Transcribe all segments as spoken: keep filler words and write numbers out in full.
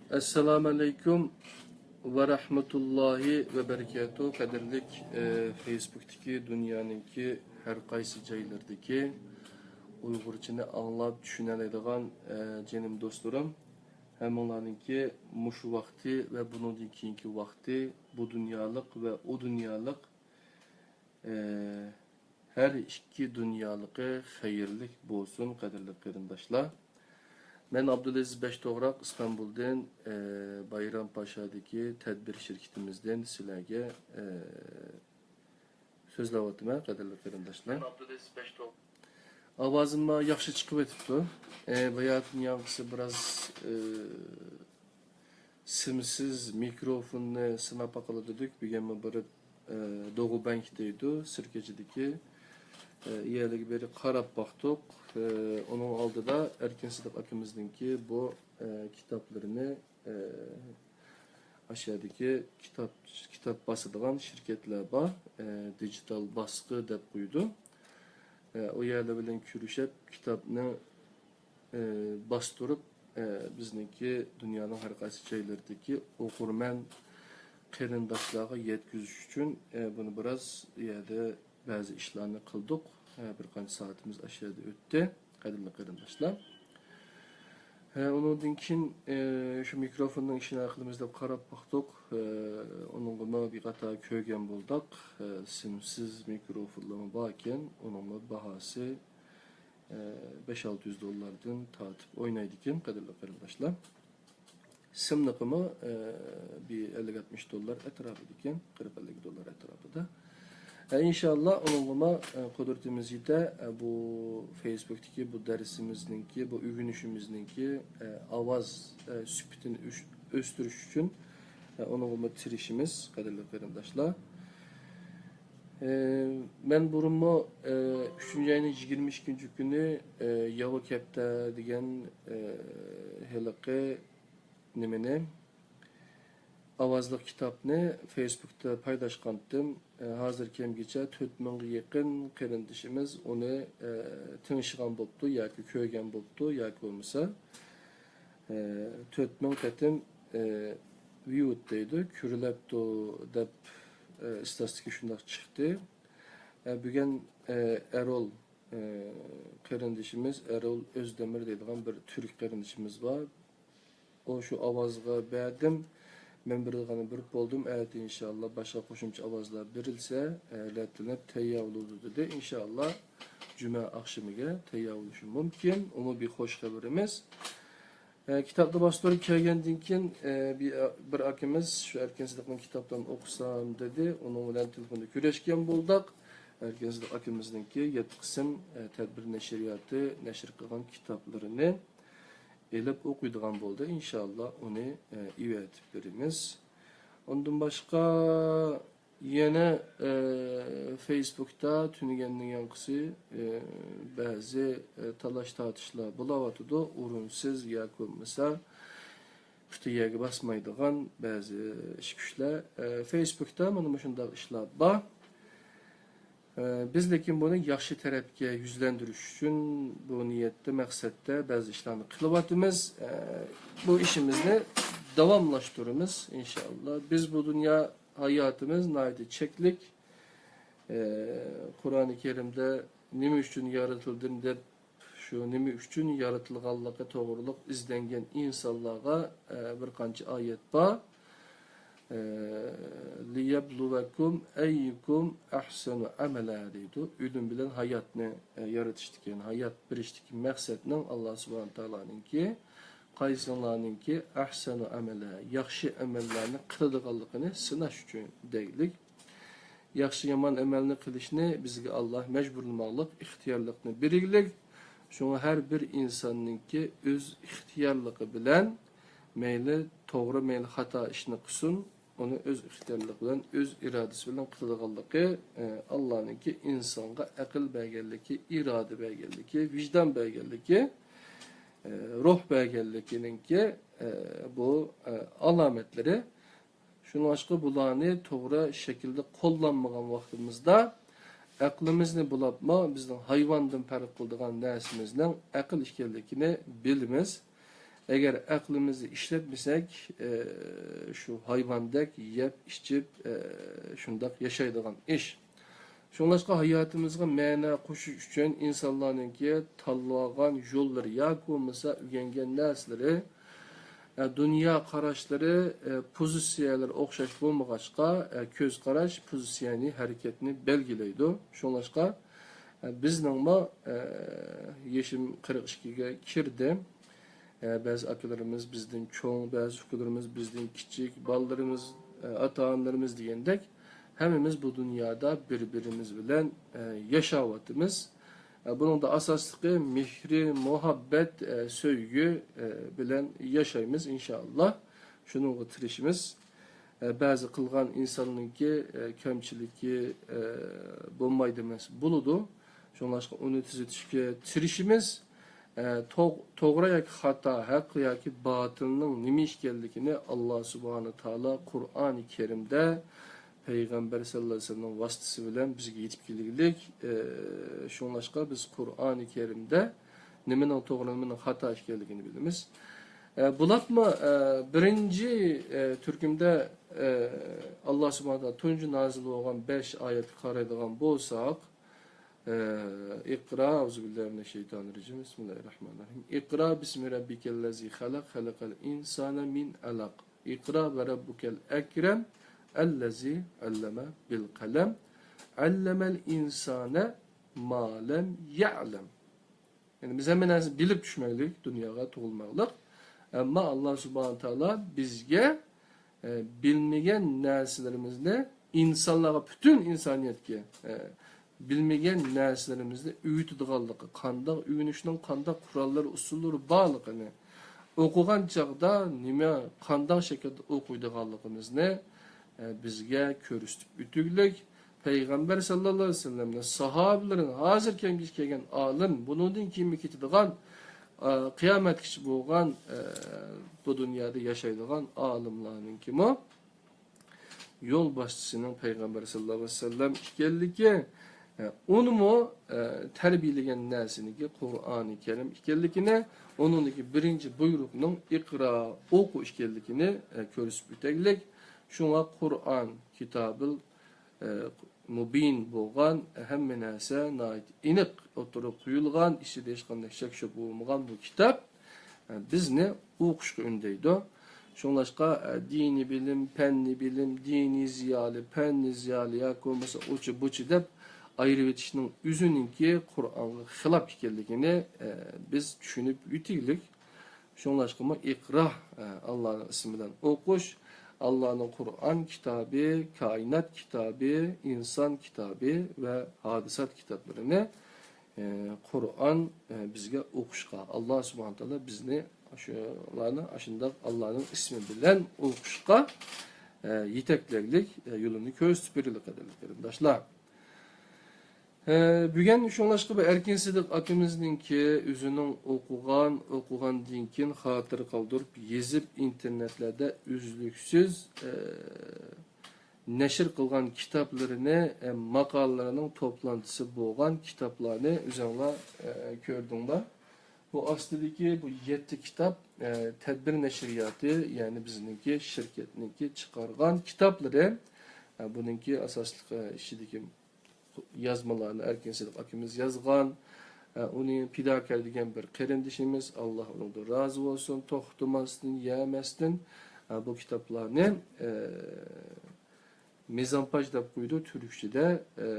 ئەسسالامۇ ئەلەيكۇم ۋە رەھمەتۇللاھى ۋە بەرىكاتۇھ. قەدىرلىك، ئە، فېيسبۇكتىكى دۇنيانىڭكى ھەر قايسى جايلىرىدىكى ئۇيغۇرچىنى ئاڭلاپ چۈشىنەلەيدىغان، ئە، جېنىم دوستلىرىم، ھەممىڭلارنىڭكى مۇشۇ ۋاقتى ۋە بۇنىڭدىن كېيىنكى ۋاقتى بۇ دۇنيالىق ۋە ئۇ دۇنيالىق، ئە، ھەر ئىككى دۇنيالىقى خەيرلىك بولسۇن، قەدىرلىك قېرىنداشلار. مەن ئابدۇلئەزىز بەشتوغراق، ئىستانبۇلدىن، ئە، بايرامپاشادىكى تەدبىر شىركىتىمىزدىن سىلەرگە، ئە، سۆزلەۋاتىمەن، قەدىرلىك قېرىنداشلار. ئاۋازىممۇ ياخشى چىقىۋېتىپتۇ. ئە، باياتىن ياڭقىسى بىراز، ئە، سىمسىز مىكروفوننى سىناپ باقىلى دېدۇق. بۈگۈنمۇ بېرىپ، ئە، دوغۇبەنك دەيدۇ، سىركىچىدىكى، ئە، يەرلىرىگە بېرىپ قاراپ باقتۇق. ئە، ئۇنىڭ ئالدىدا ئەركىن سىدىق ئاكىمىزنىڭكى بۇ، ئە، كىتابلىرىنى، ئە، ئاشۇ يەردىكى كىتاب، كىتاب باسىدىغان شىركەتلەر بار، ئە، دىجىتال باسقۇچ دەپ قويىدۇ. ئە، ئۇ يەرلەر بىلەن كۆرۈشۈپ، كىتابنى ئى، باستۇرۇپ، ئى، بىزنىڭكى دۇنيانىڭ ھەر قايسى جايلىرىدىكى ئوقۇرمەن قېرىنداشلارغا يەتكۈزۈش ئۈچۈن، ئى، بۇنى بىراز يەردە بەزى ئىشلارنى قىلدۇق. ئى، بىر قانچە سائىتىمىز ئاشۇ يەردە ئۆتتى، قەدىرلىك قېرىنداشلار. ئى، ئۇنىڭدىن كېيىن، ئى، شۇ مىكروفوننىڭ ئىشىنى ھەل قىلىمىز دەپ قاراپ باقتۇق. ئى، ئۇنىڭغىمۇ بىر قاتار كۆرگەن بولدۇق. ئى، سىمسىز مىكروفونلارمۇ باركەن، ئۇنىڭمۇ باھاسى بەش-ئالتە يۈز دوللاردىن تارتىپ ئوينايدىكەن، قەدىرلىك قېرىنداشلار. سىملىقىمۇ، ئە، بىر ئەللىك-ئاتمىش دوللار ئەتراپىدىكەن، قىرىق-ئەللىك دوللار ئەتراپىدا. ئە، ئىنشاللا ئۇنىڭغىمۇ، ئە، قۇدرىتىمىز يېتە، ئە، بۇ فېيسبۇكتىكى بۇ دەرسىمىزنىڭكى، بۇ ئۆگىنىشىمىزنىڭكى، ئە، ئاۋاز، ئە، سۈپىتىنى ئۆس-، ئۆستۈرۈش ئۈچۈن، ئە، ئۇنىڭغىمۇ تىرىشىمىز، قەدىرلىك قېرىنداشلار. ئى، مەن بۇرۇنمۇ، ئى، ئۈچىنچى ئاينىڭ يىگىرمە ئىككىنچى كۈنى، ئى، ياۋا كەپتەر دېگەن، ئى، ھېلىقى نېمىنى، ئاۋازلىق كىتابنى فېيسبۇكتا پايلاشقانتىم. ئى، ھازىر كەمگىچە تۆت مىڭغا يېقىن قېرىندىشىمىز ئۇنى، ئى، تىڭشىغان بوپتۇ ياكى كۆرگەن بوپتۇ ياكى بولمىسا، ئى، تۆت مىڭ قېتىم، ئى، ۋىيۇد دەيدۇ، كۆرۈلەپتۇ دەپ، ئى، ئىستاتىستىكا شۇنداق چىقتى. ئى، بۈگۈن، ئى، ئەرول، ئى، قېرىندىشىمىز، ئەرول ئۆزدەمىر دەيدىغان بىر تۈرك قېرىندىشىمىز بار. ئۇ شۇ ئاۋازغا بەردىم. مەن بېرىدىغاننى بېرىپ بولدۇم. ئەتە ئىنشاللا باشقا قوشۇمچە ئاۋازلار بېرىلسە، ئى، رەتلىنىپ تەييار بولىدۇ دېدى. ئىنشاللا جۈمە ئاخشىمىگە تەييار بولۇشى مۇمكىن. ئۇمۇ بىر خوش خەۋىرىمىز. ئە، كىتابنى باستۇرۇپ كەلگەندىن كېيىن، ئە، بىر، بىر ئاكىمىز شۇ ئەركىن سىدىقنىڭ كىتابلىرىنى ئوقۇسام دېدى. ئۇنىڭ بىلەن تېلېفوندا كۆرۈشكەن بولدۇق. ئەركىن سىدىق ئاكىمىزنىڭكى يەتتە قىسىم، ئە، تەدبىر نەشرىياتى نەشر قىلغان كىتابلىرىنى ئېلىپ ئوقۇيدىغان بولدى. ئىنشاللا ئۇنى، ئە، ئېۋەتىپ بېرىمىز. ئۇندىن باشقا، يەنە، ئى، فېيسبۇكتا تۈنۈگۈندىن ياڭقىسى، ئى، بەزى، ئى، تالاش-تارتىشلار بولاۋاتىدۇ. ئورۇنسىز ياكى بولمىسا پۇتى يەرگە باسمايدىغان بەزى ئىش-كۈچلەر. ئى، فېيسبۇكتا مانا مۇشۇنداق ئىشلار بار. ئى، بىز لېكىن بۇنى ياخشى تەرەپكە يۈزلەندۈرۈش ئۈچۈن بۇ نىيەتتە، مەقسەتتە بەزى ئىشلارنى قىلىۋاتىمىز. ئى، بۇ ئىشىمىزنى داۋاملاشتۇرىمىز، ئىنشائاللا. بىز بۇ دۇنيا ھاياتىمىز ناھايىتى چەكلىك. ئى، قۇرئانى كەرىمدە نېمە ئۈچۈن يارىتىلدىم دەپ، شۇ نېمە ئۈچۈن يارىتىلغانلىقى توغرۇلۇق ئىزدەنگەن ئىنسانلارغا، ئى، بىر قانچە ئايەت بار. ئى، لىيەبلۇۋەكۇم ئەييۇكۇم ئەھسەنۇ ئەمەلا دەيدۇ. ئۆلۈم بىلەن ھاياتنى، ئى، يارىتىشتىكەن، ھايات بېرىشتىكى مەقسەتنىڭ ئاللا سۇبھانە تائالانىڭكى قايسىڭلارنىڭكى ئەھسەنۇ ئەمەلە، ياخشى ئەمەللەرنى قىلىدىغانلىقىنى سىناش ئۈچۈن دەيلىك. ياخشى يامان ئەمەلنى قىلىشنى بىزگە ئاللا مەجبۇرلىماقلىق ئىختىيارلىقنى بېرىگلىك. شۇڭا ھەر بىر ئىنساننىڭكى ئۆز ئىختىيارلىقى بىلەن، مەيلى توغرا، مەيلى خاتا ئىشنى قىلسۇن، ئۇنى ئۆز ئىختىيارلىقى بىلەن، ئۆز ئىرادىسى بىلەن قىلىدىغانلىقى، ئە، ئاللانىڭكى ئىنسانغا ئەقىل بەرگەنلىكى، ئىرادە بەرگەنلىكى، ۋىجدان بەرگەنلىكى، ئە، روھ بەرگەنلىكىنىڭكى، ئە، بۇ، ئە، ئالامەتلىرى. شۇنىڭ ئۈچۈن بۇلارنى توغرا شەكىلدە قوللانمىغان ۋاقتىمىزدا، ئەقلىمىزنى بۇلاپمۇ بىزنىڭ ھايۋاندىن پەرق قىلىدىغان نەرسىمىزنىڭ ئەقىل ئىكەنلىكىنى بىلىمىز. ئەگەر ئەقلىمىزنى ئىشلەتمىسەك، ئە، شۇ ھايۋاندەك يەپ، ئىچىپ، ئە، شۇنداق ياشايدىغان ئىش. شۇڭلاشقا ھاياتىمىزغا مەنە قوشۇش ئۈچۈن ئىنسانلارنىڭكى تاللىغان يوللىرى ياكى بولمىسا ئۆگەنگەن نەرسىلىرى، ئە، دۇنيا قاراشلىرى، ئە، پوزىتسىيەلىرى ئوخشاش بولمىغاچقا، ئە، كۆز قاراش پوزىتسىيەنى، ھەرىكەتنى بەلگىلەيدۇ. شۇڭلاشقا، ئە، بىزنىڭمۇ، ئە، يېشىم قىرىق ئىككىگە كىردى. ئە، بەزى ئاكىلىرىمىز بىزدىن چوڭ، بەزى ئۇكىلىرىمىز بىزدىن كىچىك، بالىلىرىمىز، ئە، ئاتا-ئانىلىرىمىز دېگەندەك، ھەممىمىز بۇ دۇنيادا بىر-بىرىمىز بىلەن، ئە، ياشاۋاتىمىز. ئە، بۇنىڭدا ئاساسلىقى مېھرى، مۇھەببەت، ئە، سۆيگۈ، ئە، بىلەن ياشايمىز، ئىنشائاللا. شۇنىڭغا تىرىشىمىز. ئە، بەزى قىلغان ئىنساننىڭكى، ئە، كەمچىلىكى، ئە، بولمايدۇ ئەمەس، بولىدۇ. شۇڭلاشقا ئۇنى تۈزىتىشكە تىرىشىمىز. ئە، توغ-، توغرا ياكى خاتا، ھەق ياكى باتىلنىڭ نېمە ئىكەنلىكىنى ئاللا سۇبھانە تائالا قۇرئانى كەرىمدە پەيغەمبەر سەللەللاھۇ ئەلەيھى ۋەسەللەمنىڭ ۋاسىتىسى بىلەن بىزگە يېتىپ كېلگۈلۈك. ئە، شۇڭلاشقا بىز قۇرئانى كەرىمدە نېمىنىڭ توغرا، نېمىنىڭ خاتا ئىكەنلىكىنى بىلىمىز. ئە، بولۇپمۇ، ئە، بىرىنچى، ئە، تۈركۈمدە، ئە، ئاللا سۇبھانە تائالا تۇنجى نازىل بولغان بەش ئايەتكە قارايدىغان بولساق، ئە، ئىقرا، ئەئۇزۇ بىللاھى مىنەششەيتانىررەجىم، بىسمىللاھىررەھمانىررەھىم. ئىقرا بىسمى رەببىكەللەزى خەلەق، خەلەقەل ئىنسانە مىن ئەلەق. ئىقرا ۋە رەببۇكەل ئەكرەم، ئەللەزى ئەللەمە بىل قەلەم، ئەللەمەل ئىنسانە ما لەم يەئلەم. يەنى بىز ھەممە نەرسىنى بىلىپ چۈشمەكلىك، دۇنياغا تۇغۇلماقلىق. ئەمما ئاللا سۇبھانە تائالا بىزگە، ئە، بىلمىگەن نەرسىلىرىمىزنى ئىنسانلارغا، پۈتۈن ئىنسانىيەتكە، ئە، بىلمىگەن نەرسىلىرىمىزنى ئۆگىتىدىغانلىقى، قانداق ئۆگىنىشنىڭ قانداق قوراللىرى، ئۇسۇللىرى بارلىقىنى، ئوقۇغان چاغدا نېمە، قانداق شەكىلدە ئوقۇيدىغانلىقىمىزنى، ئە، بىزگە كۆرسىتىپ ئۆتۈگلۈك. پەيغەمبەر سەللەللاھۇ ئەلەيھى ۋەسەللەمنى، ساھابىلىرىنى، ھازىر كەلگۈچە كەلگەن ئالىم، بۇنىڭدىن كېيىنمۇ كېتىدىغان، ئە، قىيامەتكىچە بولغان، ئە، بۇ دۇنيادا ياشايدىغان ئالىملارنىڭكىمۇ يول باشچىسىنىڭ پەيغەمبەر سەللەللاھۇ ئەلەيھى ۋەسەللەم ئىكەنلىكى، ئە، ئۇنىمۇ، ئە، تەربىيەلىگەن نەرسىنىڭكى قۇرئانى كەرىم ئىكەنلىكىنى، ئۇنىڭدىكى بىرىنچى بۇيرۇقنىڭ ئىقرا، ئوقۇ ئىكەنلىكىنى، ئە، كۆرسىتىپ ئۆتەيلىك. شۇڭا قۇرئان كىتابىل، ئە، مۇبىن بولغان، ھەممە نەرسە ناھايىتى ئېنىق ئوتتۇرىغا قويۇلغان، ئىچىدە ھېچقانداق شەك-شۈبھە بولمىغان بۇ كىتاب، ئە، بىزنى ئوقۇشقا ئۈندەيدۇ. شۇڭلاشقا، ئە، دىنىي بىلىم، پەننىي بىلىم، دىنىي زىيالىي، پەننىي زىيالىي ياكى بولمىسا ئۇچى-بۇچى دەپ ئايرىۋېتىشنىڭ ئۆزىنىڭكى قۇرئانغا خىلاپ ئىكەنلىكىنى، ئە، بىز چۈشىنىپ ئۆتەيلىك. شۇڭلاشقىمۇ ئىقرا، ئە، ئاللانىڭ ئىسمى بىلەن ئوقۇش، ئاللانىڭ قۇرئان كىتابى، كائىنات كىتابى، ئىنسان كىتابى ۋە ھادىسات كىتابلىرىنى، ئە، قۇرئان، ئە، بىزگە ئوقۇشقا، ئاللا سۇبھانە تائالا بىزنى شۇلارنى ئاشۇنداق ئاللانىڭ ئىسمى بىلەن ئوقۇشقا، ئە، يېتەكلەيلىك، ئە، يولىنى كۆرسىتىپ بېرىلى، قەدىرلىك قېرىنداشلار. ھە، بۈگۈن شۇڭلاشقا بۇ ئەركىن سىدىق ئاكىمىزنىڭكى ئۆزىنىڭ ئوقۇغان، ئوقۇغاندىن كېيىن خاتىرە قالدۇرۇپ يېزىپ، ئىنتېرنېتلەردە ئۈزلۈكسىز، ئە، نەشر قىلغان كىتابلىرىنى، ئە، ماقالىلىرىنىڭ توپلانتىسى بولغان كىتابلارنى ئۆزۈڭلار، ئە، كۆردۈڭلار. بۇ ئاستىدىكى بۇ يەتتە كىتاب، ئە، تەدبىر نەشرىياتى، يەنى بىزنىڭكى شىركەتنىڭكى چىقارغان كىتابلىرى. ئە، بۇنىڭكى ئاساسلىق، ئە، ئىچىدىكى يازمىلارنى ئەركىن سىدىق ئاكىمىز يازغان. ئە، ئۇنى پىداكار دېگەن بىر قېرىندىشىمىز، ئاللا ئۇنىڭدىن رازى بولسۇن، توختىماستىن، يەمەستىن، ئە، بۇ كىتابلارنى، ئە، مىزانپاژ دەپ قويىدۇ تۈركچىدە، ئە،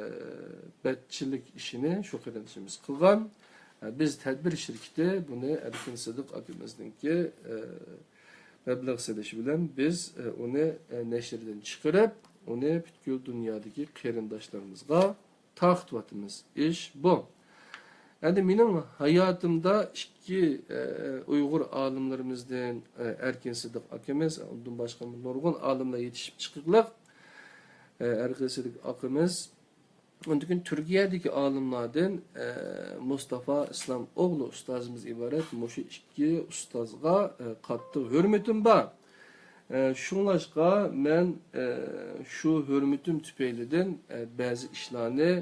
بەتچىلىك ئىشىنى شۇ قېرىندىشىمىز قىلغان. ئە، بىز تەدبىر شىركىتى بۇنى ئەركىن سىدىق ئاكىمىزنىڭكى، ئە، مەبلەغ سېلىشى بىلەن بىز، ئە، ئۇنى، ئە، نەشردىن چىقىرىپ، ئۇنى پۈتكۈل دۇنيادىكى قېرىنداشلىرىمىزغا تارقىتىۋاتىمىز. ئىش بۇ. ئەمدى مېنىڭ ھاياتىمدا ئىككى، ئە، ئۇيغۇر ئالىملىرىمىزدىن، ئە، ئەركىن سىدىق ئاكىمىز، ئۇندىن باشقا نۇرغۇن ئالىملار يېتىشىپ چىقىقلىق. ئە، ئەركىن سىدىق ئاكىمىز ئۇندىن كېيىن تۈركىيەدىكى ئالىملاردىن، ئە، مۇستافا ئىسلام ئوغلى ئۇستازىمىز ئىبارەت مۇشۇ ئىككى ئۇستازغا، ئە، قاتتىق ھۆرمىتىم بار. ئە، شۇڭلاشقا مەن، ئە، شۇ ھۆرمىتىم تۈپەيلىدىن، ئە، بەزى ئىشلارنى،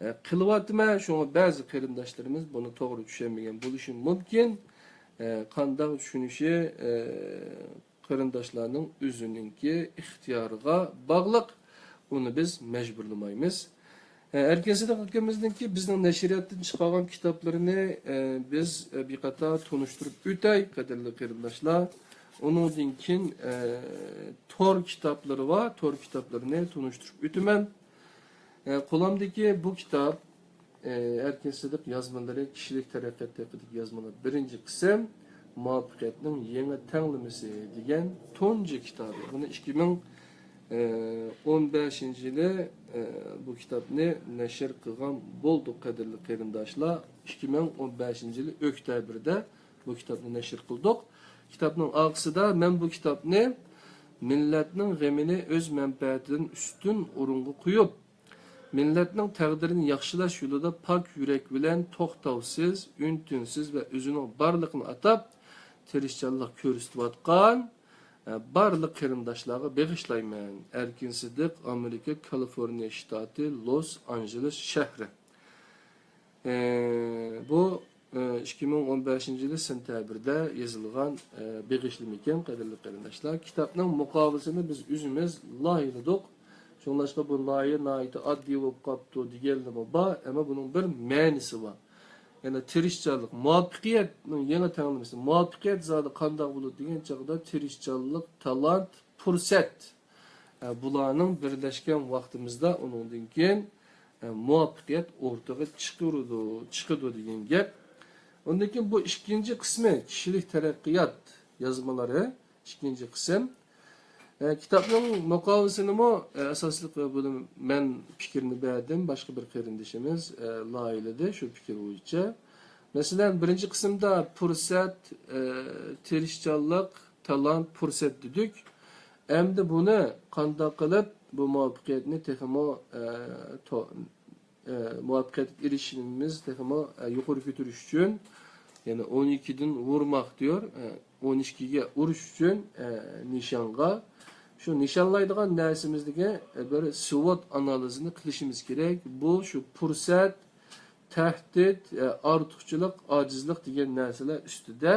ئە، قىلىۋاتىمەن. شۇڭا بەزى قېرىنداشلىرىمىز بۇنى توغرا چۈشەنمىگەن بولۇشى مۇمكىن. ئە، قانداق چۈشىنىشى، ئە، قېرىنداشلارنىڭ ئۆزىنىڭكى ئىختىيارىغا باغلىق. ئۇنى بىز مەجبۇرلىمايمىز. ئە، ئەركىن سىدىق ئاكىمىزنىڭكى بىزنىڭ نەشرىياتتىن چىقارغان كىتابلىرىنى، ئە، بىز، ئە، بىر قاتار تونۇشتۇرۇپ ئۆتەي، قەدىرلىك قېرىنداشلار. ئۇنىڭدىن كېيىن، ئە، تور كىتابلىرى بار، تور كىتابلىرىنى تونۇشتۇرۇپ ئۆتىمەن. ئە، قولۇمدىكى بۇ كىتاب، ئە، ئەركىن سىدىق يازمىلىرى، كىشىلىك تەرەققىيات ھەققىدىكى يازمىلار، بىرىنچى قىسىم، مۇۋەپپەقىيەتنىڭ يېڭى تەڭلىمىسى دېگەن تۇنجى كىتابى. بۇنى ئىككى مىڭ ئون بەشىنچى يىلى، ئە، بۇ كىتابنى نەشر قىلغان بولدۇق، قەدىرلىك قېرىنداشلار. ئىككى مىڭ ئون بەشىنچى يىلى ئۆكتەبىردە بۇ كىتابنى نەشر قىلدۇق. كىتابنىڭ ئارقىسىدا مەن بۇ كىتابنى مىللەتنىڭ غېمىنى ئۆز مەنپەئەتىدىن ئۈستۈن ئورۇنغا قويۇپ، مىللەتنىڭ تەقدىرىنى ياخشىلاش يولىدا پاك يۈرەك بىلەن توختاۋسىز، ئۈن-تىنسىز ۋە ئۆزىنىڭ بارلىقىنى ئاتاپ، تىرىشچانلىق كۆرسىتىۋاتقان، ئە، بارلىق قېرىنداشلارغا بېغىشلايمەن. ئەركىن سىدىق، ئامېرىكا كالىفورنىيە شتاتى، لوس ئانژېلېس شەھىرى. ئە، بۇ، ئە، ئىككى مىڭ ئون بەشىنچى يىلى سېنتەبىردە يېزىلغان، ئە، بېغىشلىمىكەن، قەدىرلىك قېرىنداشلار. كىتابنىڭ مۇقاۋىسىنى بىز ئۆزىمىز لايىھىلىدۇق. شۇڭلاشقا بۇ لايىھە ناھايىتى ئاددىي بولۇپ قاپتۇ دېگەنلىرىمۇ بار، ئەمما بۇنىڭ بىر مەنىسى بار. يەنى تىرىشچانلىق، مۇۋەپپەقىيەتنىڭ يېڭى تەڭلىمىسى. مۇۋەپپەقىيەت زادى قانداق بولىدۇ دېگەن چاغدا تىرىشچانلىق، تالانت، پۇرسەت. ئە، بۇلارنىڭ بىرلەشكەن ۋاقتىمىزدا ئۇنىڭدىن كېيىن، ئە، مۇۋەپپەقىيەت ئوتتۇرىغا چىقىرىدۇ، چىقىدۇ دېگەن گەپ. ئۇندىن كېيىن بۇ ئىككىنچى قىسمى، كىشىلىك تەرەققىيات يازمىلىرى، ئىككىنچى قىسىم. ئە، كىتابنىڭ مۇقاۋىسىنىمۇ، ئە، ئاساسلىق بۇنى مەن پىكىرنى بەردىم، باشقا بىر قېرىندىشىمىز، ئە، لايىھىلىدى شۇ پىكىر بويىچە. مەسىلەن، بىرىنچى قىسىمدا پۇرسەت، ئە، تىرىشچانلىق، تالانت، پۇرسەت دېدۇق. ئەمدى بۇنى قانداق قىلىپ بۇ مۇۋەپپەقىيەتنى تېخىمۇ، ئە، تو-، ئە، مۇۋەپپەقىيەتكە ئېرىشىشىمىز تېخىمۇ، ئە، يۇقىرى كۆتۈرۈش ئۈچۈن، يەنى ئون ئىككىدىن ۋۇرماق دېيور، ئە، ئون ئىككىگە ئۇرۇش ئۈچۈن، ئە، نىشانغا، شۇ نىشانلايدىغان نەرسىمىزدىكى، ئە، بىر سۋوت ئانالىزىنى قىلىشىمىز كېرەك. بۇ شۇ پۇرسەت، تەھدىت، ئە، ئارتۇقچىلىق، ئاجىزلىق دېگەن نەرسىلەر ئۈستىدە،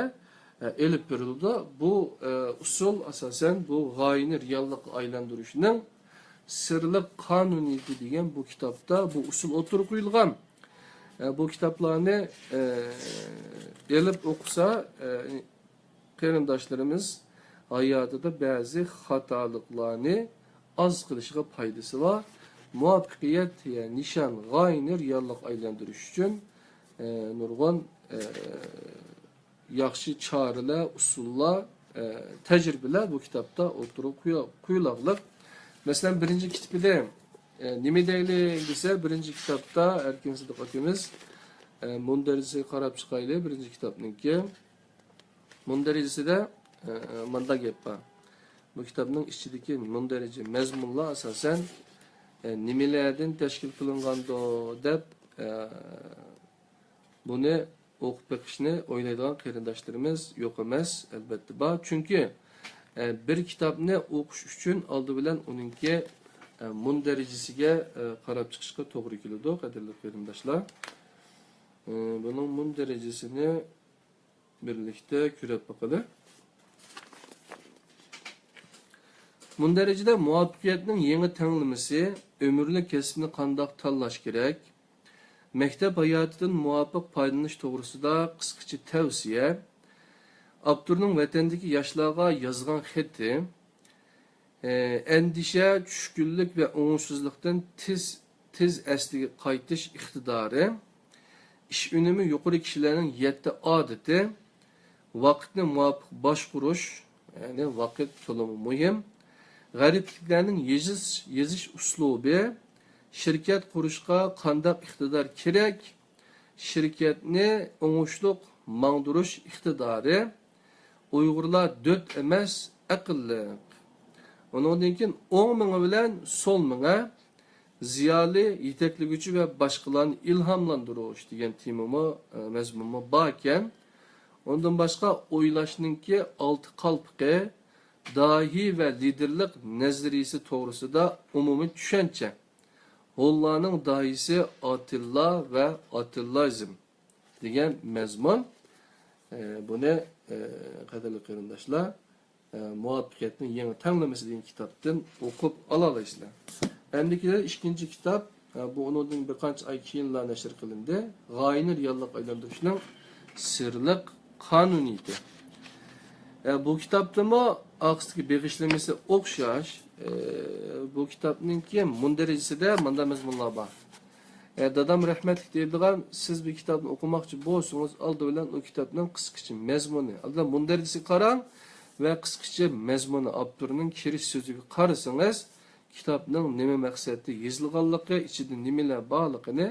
ئە، ئېلىپ بېرىلىدۇ. بۇ، ئە، ئۇسۇل ئاساسەن بۇ غايىنى رېئاللىققا ئايلاندۇرۇشنىڭ سىرلىق قانۇنىيىتى دېگەن بۇ كىتابتا بۇ ئۇسۇل ئوتتۇرىغا قويۇلغان. ئە، بۇ كىتابلارنى، ئە، ئېلىپ ئوقۇسا، ئە، قېرىنداشلىرىمىز ھاياتىدا بەزى خاتالىقلارنى ئاز قىلىشىغا پايدىسى بار. مۇۋەپپەقىيەت، يە نىشان، غايىنى رېئاللىققا ئايلاندۇرۇش ئۈچۈن، ئە، نۇرغۇن، ئە، ياخشى چارىلەر، ئۇسۇللار، ئە، تەجرىبىلەر بۇ كىتابتا ئوتتۇرىغا قويۇ-، قويۇلارلىق. مەسىلەن، بىرىنچى كىتابىدا، ئە، نېمە دەيلى دېسە، بىرىنچى كىتابتا ئەركىن سىدىق ئاكىمىز، ئە، مۇندەرىجىسىگە قاراپ چىقايلى، بىرىنچى كىتابنىڭكى. مۇندەرىجىسىدە، ئە، مۇنداق گەپ بار. بۇ كىتابنىڭ ئىچىدىكى مۇندەرىجە مەزمۇنلار ئاساسەن، ئە، نېمىلەردىن تەشكىل قىلىنغاندۇ دەپ، ئە، بۇنى ئوقۇپ بېقىشنى ئويلايدىغان قېرىنداشلىرىمىز يوق ئەمەس، ئەلۋەتتە بار. چۈنكى، ئە، بىر كىتابنى ئوقۇش ئۈچۈن ئالدى بىلەن ئۇنىڭكى، ئە، مۇندەرىجىسىگە، ئە، قاراپ چىقىشقا توغرا كېلىدۇ، قەدىرلىك قېرىنداشلار. ئە، بۇنىڭ مۇندەرىجىسىنى بىرلىكتە كۆرۈپ باقىلى. مۇندەرىجىدە مۇۋەپپەقىيەتنىڭ يېڭى تەڭلىمىسى، ئۆمۈرلۈك كەسىپنى قانداق تاللاش كېرەك، مەكتەپ ھاياتىدىن مۇۋاپىق پايدىلىنىش توغرىسىدا قىسقىچە تەۋسىيە، ئاپتورنىڭ ۋەتەندىكى ياشلارغا يازغان خېتى، ئەندىشە، چۈشكۈنلۈك ۋە ئوڭۇشسىزلىقتىن تېز، تېز ئەسلىگە قايتىش ئىقتىدارى، ئىش ئۈنۈمى يۇقىرى كىشىلەرنىڭ يەتتە ئادىتى، ۋاقىتنى مۇۋاپىق باشقۇرۇش، يەنى ۋاقىت تولىمۇ مۇھىم، غەرىبلىكلەرنىڭ يېزىش، يېزىش ئۇسلۇبى، شىركەت قۇرۇشقا قانداق ئىقتىدار كېرەك، شىركەتنى ئوڭۇشلۇق ماڭدۇرۇش ئىقتىدارى، ئۇيغۇرلار دۆت ئەمەس، ئەقىللىق. ئۇنىڭدىن كېيىن ئوڭ مېڭە بىلەن سول مېڭە، زىيالىي، يېتەكلىگۈچى ۋە باشقىلارنى ئىلھاملاندۇرۇش دېگەن تېمىمۇ، ئە، مەزمۇنمۇ باركەن. ئۇندىن باشقا ئويلاشنىڭكى ئالتە قالپىقى، داھىي ۋە لىدېرلىق نەزەرىيىسى توغرىسىدا ئومۇمىي چۈشەنچە. ھونلارنىڭ داھىيسى ئاتىللا ۋە ئاتىللازم دېگەن مەزمۇن. ئە، بۇنى، ئە، قەدىرلىك قېرىنداشلار، ئە، مۇۋەپپەقىيەتنىڭ يېڭى تەڭلىمىسى دېگەن كىتابتىن ئوقۇپ ئالالايسىلەر. ئەمدىكى ئىككىنچى كىتاب، ئە، بۇ ئۇنىڭدىن بىر قانچە ئاي كېيىنلا نەشر قىلىندى. غايىنى رېئاللىققا ئايلاندۇرۇشنىڭ سىرلىق قانۇنىيىتى. ئە، بۇ كىتابتىمۇ ئارقىسىدىكى بېغىشلىمىسى ئوخشاش. ئە، بۇ كىتابنىڭكى مۇندەرىجىسىدە مۇنداق مەزمۇنلار بار. ئە، دادام رەھمەتلىك دەيدىغان، سىز بىر كىتابنى ئوقۇماقچى بولسىڭىز، ئالدى بىلەن ئۇ كىتابنىڭ قىسقىچە مەزمۇنى، ئالدى بىلەن مۇندەرىجىسىگە قاراڭ ۋە قىسقىچە مەزمۇنى، ئاپتورنىڭ كىرىش سۆزىگە قارىسىڭىز، كىتابنىڭ نېمە مەقسەتتە يېزىلغانلىقى، ئىچىدە نېمىلەر بارلىقىنى،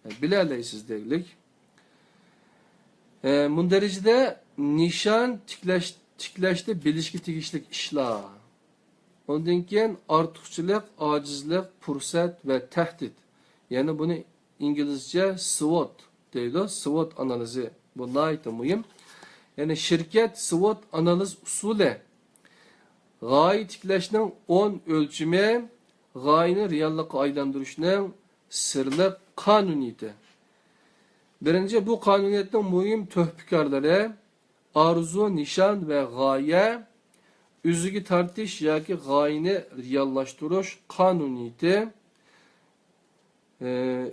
ئە، بىلەلەيسىز دەيلىك. ئە، مۇندەرىجىدە نىشان تىكلەش، تىكلەشتە بىلىشكە تېگىشلىك ئىشلار. ئۇندىن كېيىن ئارتۇقچىلىق، ئاجىزلىق، پۇرسەت ۋە تەھدىت. يەنى بۇنى ئىنگلىزچە سۋوت دەيدۇ، سۋوت ئانالىزى. بۇ ناھايىتى مۇھىم. يەنى شىركەت سۋوت ئانالىز ئۇسۇلى. غايە تىكلەشنىڭ ئون ئۆلچىمى، غايىنى رېئاللىققا ئايلاندۇرۇشنىڭ سىرلىق قانۇنىيىتى. بىرىنچى، بۇ قانۇنىيەتنىڭ مۇھىم تۆھپىكارلىرى، ئارزۇ، نىشان ۋە غايە، ئۆزىگە تارتىش ياكى غايىنى رېئاللاشتۇرۇش قانۇنىيىتى.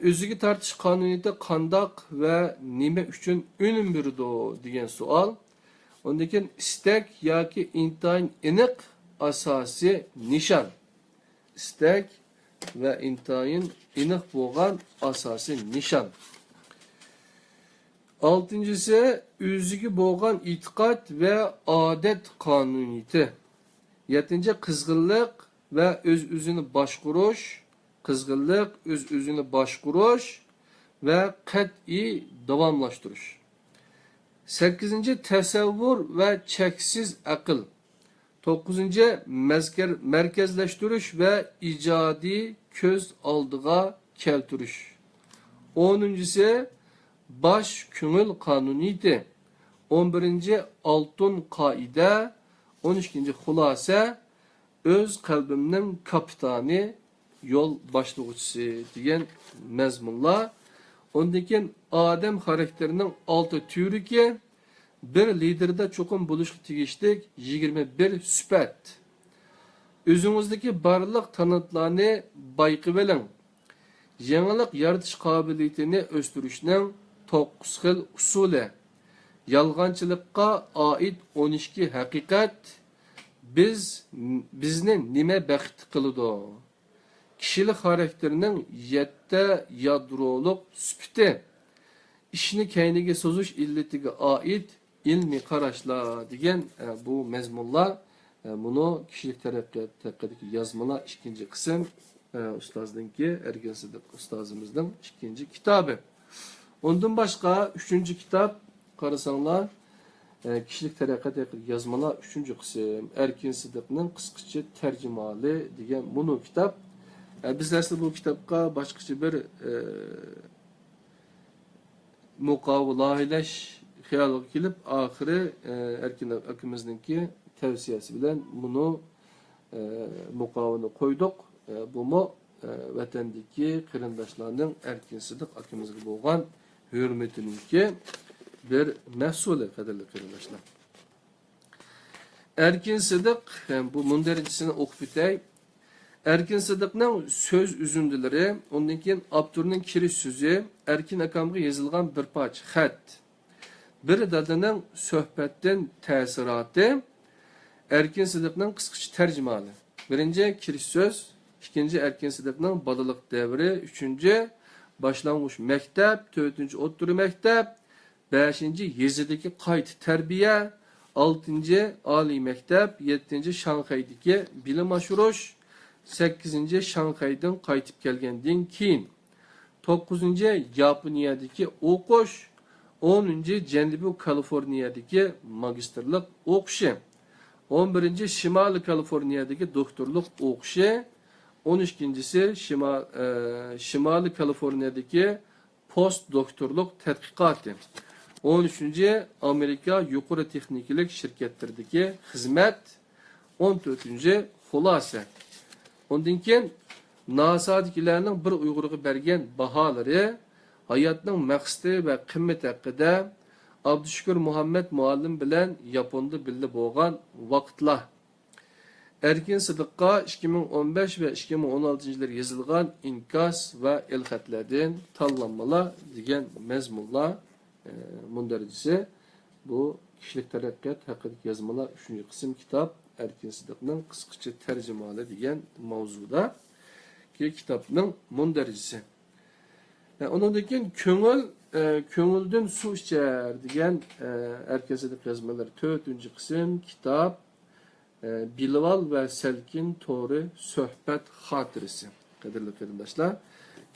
ئۆزىگە تارتىش قانۇنىيىتى قانداق ۋە نېمە ئۈچۈن ئۈنۈم بېرىدۇ دېگەن سوئال. ئۇندىن كېيىن ئىستەك ياكى ئىنتايىن ئېنىق ئاساسىي نىشان. ئىستەك ۋە ئىنتايىن ئېنىق بولغان ئاساسىي نىشان. ئالتىنچىسى، ئۆزىگە بولغان ئېتىقاد ۋە ئادەت قانۇنىيىتى. يەتتىنچى، قىزغىنلىق ۋە ئۆز-ئۆزىنى باشقۇرۇش. قىزغىنلىق، ئۆز-ئۆزىنى باشقۇرۇش ۋە قەتئىي داۋاملاشتۇرۇش. سەككىزىنچى، تەسەۋۋۇر ۋە چەكسىز ئەقىل. توققۇزىنچى، مەزكەر-، مەركەزلەشتۈرۈش ۋە ئىجادىي كۆز ئالدىغا كەلتۈرۈش. ئونىنچىسى، باش كۆڭۈل قانۇنىيىتى. ئون بىرىنچى، ئالتۇن قائىدە. ئون ئىككىنچى، خۇلاسە، ئۆز قەلبىمنىڭ كاپىتانى، يول باشلىغۇچىسى دېگەن مەزمۇنلار. ئۇندىن كېيىن ئادەم خاراكتېرىنىڭ ئالتە تۈۋرۈكى، بىر لىدېردا چوقۇم بولۇشقا تېگىشلىك يىگىرمە بىر سۈپەت. ئۆزىڭىزدىكى بارلىق تالانتلارنى بايقىۋېلىڭ. يېڭىلىق يارىتىش قابىلىيىتىنى ئۆستۈرۈشنىڭ توققۇز خىل ئۇسۇلى. يالغانچىلىققا ئائىت ئون ئىككى ھەقىقەت. بىز، بىزنى نېمە بەختلىك قىلىدۇ؟ كىشىلىك خاراكتېرنىڭ يەتتە يادرولۇق سۈپىتى. ئىشنى كەينىگە سوزۇش ئىللىتىگە ئائىت ئىلمىي قاراشلار دېگەن، ئە، بۇ مەزمۇنلار، ئە، مۇنۇ كىشىلىك تەرەققىيات ھەققىدىكى يازمىلار ئىككىنچى قىسىم، ئە، ئۇستازنىڭكى، ئەركىن سىدىق ئۇستازىمىزنىڭ ئىككىنچى كىتابى. ئۇندىن باشقا ئۈچىنچى كىتاب قارىساڭلار، ئە، كىشىلىك تەرەققىيات ھەققىدىكى يازمىلار ئۈچىنچى قىسىم، ئەركىن سىدىقنىڭ قىسقىچە تەرجىمىھالى دېگەن مۇنۇ كىتاب. ئە، بىز ئەسلى بۇ كىتابقا باشقىچە بىر، ئە، مۇقاۋا لايىھەلەش خىيالىغا كېلىپ، ئاخىرى، ئە، ئەركىن ئاكىمىزنىڭكى تەۋسىيەسى بىلەن مۇنۇ، ئە، مۇقاۋىنى قويدۇق. ئە، بۇمۇ، ئە، ۋەتەندىكى قېرىنداشلارنىڭ ئەركىن سىدىق ئاكىمىزغا بولغان ھۆرمىتىنىڭكى بىر مەھسۇلى، قەدىرلىك قېرىنداشلار. ئەركىن سىدىق، بۇ مۇندەرىجىسىنى ئوقۇپ ئۆتەي. ئەركىن سىدىقنىڭ سۆز ئۈزۈندىلىرى، ئۇندىن كېيىن ئاپتورنىڭ كىرىش سۆزى، ئەركىن ئاكامغا يېزىلغان بىر پارچە خەت، بىر دادىنىڭ سۆھبەتتىن تەسىراتى، ئەركىن سىدىقنىڭ قىسقىچە تەرجىمىھالى. بىرىنچى، كىرىش سۆز. ئىككىنچى، ئەركىن سىدىقنىڭ بالىلىق دەۋرى. ئۈچىنچى، باشلانغۇچ مەكتەپ. تۆتىنچى، ئوتتۇرا مەكتەپ. بەشىنچى، يېزىدىكى قايتا تەربىيە. ئالتىنچى، ئالىي مەكتەپ. يەتتىنچى، شاڭخەيدىكى بىلىم ئاشۇرۇش. سەككىزىنچى، شاڭخەيدىن قايتىپ كەلگەندىن كېيىن. توققۇزىنچى، ياپونىيەدىكى ئوقۇش. ئونىنچى، جەنۇبىي كالىفورنىيەدىكى ماگىستىرلىق ئوقۇشى. ئون بىرىنچى، شىمالىي كالىفورنىيەدىكى دوكتورلۇق ئوقۇشى. ئون ئىككىنچىسى، شىما-، ئە، شىمالىي كالىفورنىيەدىكى پوست دوكتورلۇق تەتقىقاتى. ئون ئۈچىنچى، ئامېرىكا يۇقىرى تېخنىكىلىق شىركەتلىرىدىكى خىزمەت. ئون تۆتىنچى، خۇلاسە. ئۇندىن كېيىن ناسادىكىلەرنىڭ بىر ئۇيغۇرغا بەرگەن باھالىرى، ھاياتنىڭ مەقسىتى ۋە قىممىتى ھەققىدە، ئابدۇشۈكۈر مۇھەممەد مۇئەللىم بىلەن ياپوندا بىللە بولغان ۋاقىتلار. ئەركىن سىدىققا ئىككى مىڭ ئون بەش ۋە ئىككى مىڭ ئون ئالتىنچى يىللار يېزىلغان ئىنكاس ۋە ئېلخەتلەردىن تاللانمىلار دېگەن مەزمۇنلار، ئە، مۇندەرىجىسى. بۇ كىشىلىك تەرەققىيات ھەققىدىكى يازمىلار، ئۈچىنچى قىسىم كىتاب، ئەركىن سىدىقنىڭ قىسقىچە تەرجىمىھالى دېگەن ماۋزۇدىكى كىتابنىڭ مۇندەرىجىسى. ئە، ئۇنىڭدىن كېيىن كۆڭۈل، ئە، كۆڭۈلدىن سۇ ئىچەر دېگەن، ئە، ئەركىن سىدىق يازمىلىرى، تۆتىنچى قىسىم كىتاب، ئە، بىلىۋال ۋە سەلكىن تورى سۆھبەت خاتىرىسى. قەدىرلىك قېرىنداشلار،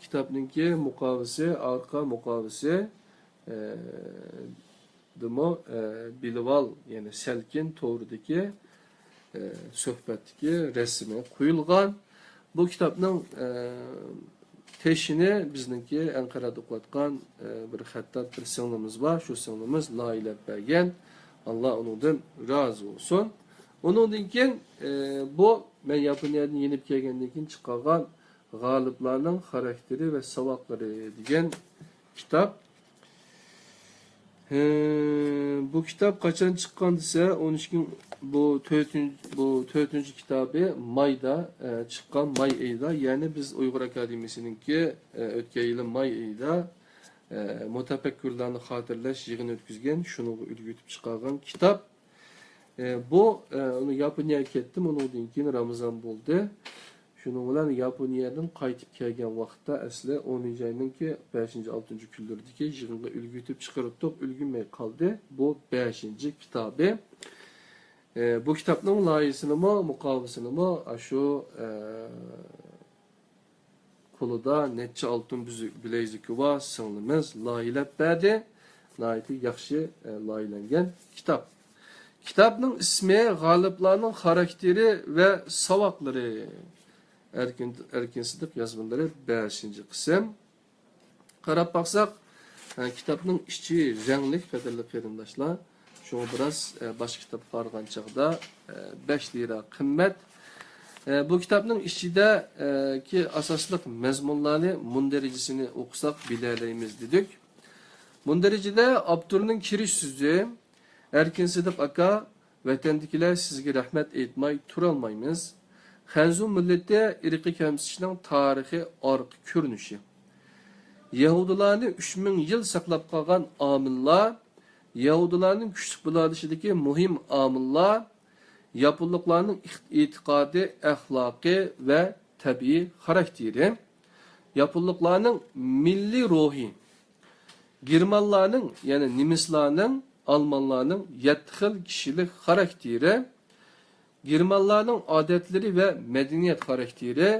كىتابنىڭكى مۇقاۋىسى، ئارقا مۇقاۋىسى، ئە، دىمۇ، ئە، بىلىۋال، يەنى سەلكىن تورىدىكى، ئە، سۆھبەتتىكى رەسىمى قويۇلغان. بۇ كىتابنىڭ، ئە، تېشىنى بىزنىڭكى ئەنقەرەدە ئوقۇۋاتقان، ئە، بىر خەتتات بىر سىڭلىمىز بار. شۇ سىڭلىمىز لايىھەلەپ بەرگەن. ئاللا ئۇنىڭدىن رازى بولسۇن. ئۇنىڭدىن كېيىن، ئە، بۇ مەن ياپونىيەدىن يېنىپ كەلگەندىن كېيىن چىقارغان غالىبلارنىڭ خاراكتېرى ۋە ساۋاقلىرى دېگەن كىتاب. ھە، بۇ كىتاب قاچان چىققان دېسە، ئون ئىككى، بۇ تۆتىنچى، بۇ تۆتىنچى كىتابى مايدا، ئە، چىققان، ماي ئېيىدا. يەنى بىز ئۇيغۇر ئاكادېمىيىسىنىڭكى، ئە، ئۆتكەن يىلى ماي ئېيىدا، ئە، مۇتەپەككۇرلارنى خاتىرىلەش يىغىنى ئۆتكۈزگەن، شۇنىڭغا ئۈلگە ئېتىپ چىقارغان كىتاب. ئە، بۇ، ئە، ئۇنى ياپونىيەگە كەتتىم، ئۇنىڭدىن كېيىن رامىزان بولدى. شۇنىڭ بىلەن ياپونىيەدىن قايتىپ كەلگەن ۋاقىتتا، ئەسلى ئونىنچى ئاينىڭكى بەشىنچى، ئالتىنچى كۈنلىرىدىكى يىغىنغا ئۈلگە ئېتىپ چىقىرىپتۇق، ئۈلگۈرمەي قالدى. بۇ بەشىنچى كىتابى. ئە، بۇ كىتابنىڭ لايىھىسىنىمۇ، مۇقاۋىسىنىمۇ ئاشۇ، ئە، قولىدا نەچچە ئالتۇن بىلەيزۈكى بار سىڭلىمىز لايىھەلەپ بەردى. ناھايىتى ياخشى، ئە، لايىھەلەنگەن كىتاب. كىتابنىڭ ئىسمى غالىبلارنىڭ خاراكتېرى ۋە ساۋاقلىرى. ئەركىن، ئەركىن سىدىق يازمىلىرى، بەشىنچى قىسىم. قاراپ باقساق، ئە، كىتابنىڭ ئىچى رەڭلىك، قەدىرلىك قېرىنداشلار. شۇڭا بىراز، ئە، باشقا كىتابقا قارىغان چاغدا، ئە، بەش لىرا قىممەت. ئە، بۇ كىتابنىڭ ئىچىدە، ئە، كى ئاساسلىق مەزمۇنلارنى مۇندەرىجىسىنى ئوقۇساق بىلەلەيمىز دېدۇق. مۇندەرىجىدە ئاپتورنىڭ كىرىش سۆزى، ئەركىن سىدىق ئاكا، ۋەتەندىكىلەر سىزگە رەھمەت ئېيتماي تۇرالمايمىز. خەنزۇ مىللىتى ئىرقىي كەمسىتىشنىڭ تارىخىي ئارقا كۆرۈنۈشى. يەھۇدىيلارنى ئۈچ مىڭ يىل ساقلاپ قالغان ئامىللار، يەھۇدىيلارنىڭ كۈچلۈك بولالىشىدىكى مۇھىم ئامىللار، ياپونلۇقلارنىڭ ئېتىقادى، ئەخلاقى ۋە تەبىئىي خاراكتېرى، ياپونلۇقلارنىڭ مىللىي روھى، گېرمانلارنىڭ، يەنى نېمىسلارنىڭ، ئالمانلارنىڭ يەتتە خىل كىشىلىك خاراكتېرى، گېرمانلارنىڭ ئادەتلىرى ۋە مەدەنىيەت خاراكتېرى،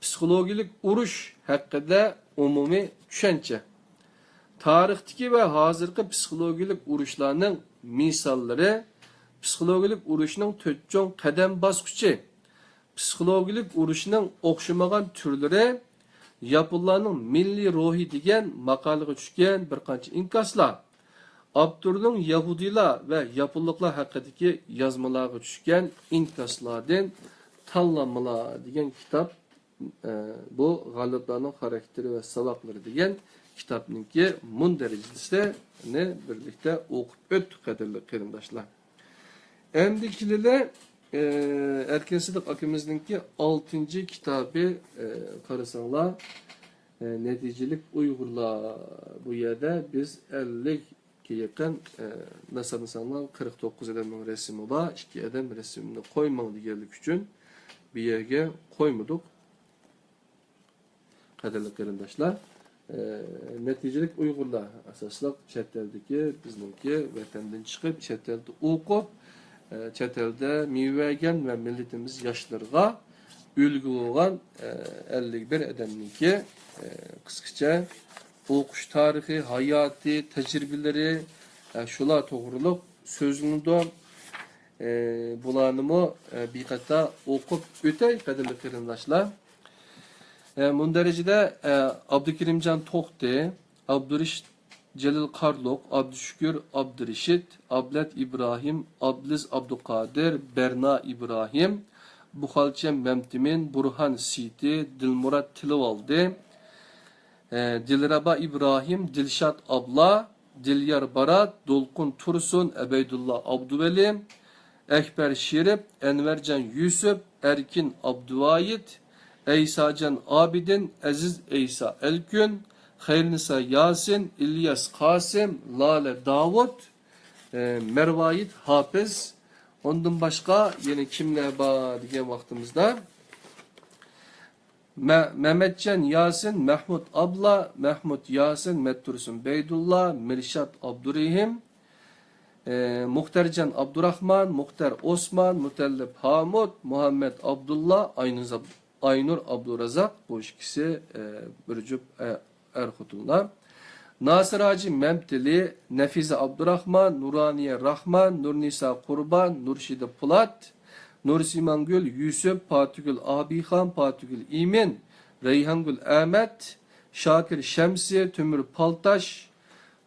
پسىخولوگىيەلىك ئۇرۇش ھەققىدە ئومۇمىي چۈشەنچە، تارىختىكى ۋە ھازىرقى پسىخولوگىيەلىك ئۇرۇشلارنىڭ مىساللىرى، پسىخولوگىيەلىك ئۇرۇشنىڭ تۆت چوڭ قەدەم باسقۇچى، پسىخولوگىيەلىك ئۇرۇشنىڭ ئوخشىمىغان تۈرلىرى، ياپونلارنىڭ مىللىي روھى دېگەن ماقالىغا چۈشكەن بىر قانچە ئىنكاسلار، ئاپتورنىڭ يەھۇدىيلار ۋە ياپونلۇقلار ھەققىدىكى يازمىلارغا چۈشكەن ئىنكاسلاردىن تاللانمىلار دېگەن كىتاب، ئە، بۇ غالىبلارنىڭ خاراكتېرى ۋە ساۋاقلىرى دېگەن كىتابنىڭكى مۇندەرىجىسىنى بىرلىكتە ئوقۇپ ئۆتتۇق، قەدىرلىك قېرىنداشلار. ئەمدى كېلىلى، ئە، ئەركىن سىدىق ئاكىمىزنىڭكى ئالتىنچى كىتابى، ئە، قارىساڭلار، ئە، نەتىجىلىك ئۇيغۇرلار. بۇ يەردە بىز ئەللىككە يېقىن، ئە، ناسانىساڭلار، قىرىق توققۇز ئادەمنىڭ رەسىمى بار، ئىككى ئادەم رەسىمىنى قويماڭ دېگەنلىكى ئۈچۈن بۇ يەرگە قويمىدۇق. قەدىرلىك قېرىنداشلار، ئە، نەتىجىلىك ئۇيغۇرلار ئاساسلىق چەت ئەلدىكى، بىزنىڭكى ۋەتەندىن چىقىپ، چەت ئەلدە ئوقۇپ، ئە، چەت ئەلدە مېۋە بەرگەن ۋە مىللىتىمىز ياشلىرىغا ئۈلگە بولغان، ئە، ئەللىك بىر ئادەمنىڭكى، ئە، قىسقىچە ئوقۇش تارىخى، ھاياتى، تەجرىبىلىرى، ئە، شۇلار توغرۇلۇق سۆزلىنىدۇ. ئە، بۇلارنىمۇ، ئە، بىر قېتىم ئوقۇپ ئۆتەي، قەدىرلىك قېرىنداشلار. ئە، مۇندەرىجىدە، ئە، ئابدۇكېرىمجان توختى، ئابدۇرېشىت جېلىل قارلۇق، ئابدۇشۈكۈر ئابدۇرېشىت، ئابلەت ئىبراھىم، ئابلىز ئابدۇقادىر، بەرنا ئىبراھىم، بۇخالچەم مەمتىمىن، بۇرھان سېيىتى، دىلمۇرات تىلىۋالدى، ئە، دىلرەبا ئىبراھىم، دىلشات ئابلا، دىليار بارات، دولقۇن تۇرسۇن، ئەبەيدۇللا ئابدۇۋەلى، ئەكبەر شېرىپ، ئەنۋەرجان يۈسۈپ، ئەركىن ئابدۇۋايىت، ئەيساجان ئابىدىن، ئەزىز ئەيسا ئەلكۈن، خەيرنىسا ياسىن، ئىلياس قاسىم، لالە داۋۇت، ئە، مەرۋايىت ھاپىز. ئۇندىن باشقا يەنە كىملەر بار دېگەن ۋاقتىمىزدا، مە-، مەمەتجان ياسىن، مەھمۇت ئابلا، مەھمۇت ياسىن، مەتتۇرسۇن بەيدۇللا، مىرشات ئابدۇرېھىم، ئى، مۇختەرجان ئابدۇراخمان، مۇختەر ئوسمان، مۇتەللىپ ھامۇت، مۇھەممەت ئابدۇللا، ئاينۇر زاب-، ئاينۇر ئابدۇرازاق، بۇ ئىككىسى، ئى، بىر جۈپ ئە-، ئەر-خوتۇنلار. ناسىر ھاجى مەمتىلى، نەفىزە ئابدۇراخمان، نۇرانىيە راخمان، نۇرنىسا قۇربان، نۇرشىدە پولات، نۇرسىمانگۈل يۈسۈپ، پاتىگۈل ئابىخان، پاتىگۈل ئىمىن، رەيھانگۈل ئەمەت، شاكىر شەمسى، تۆمۈر پالتاش،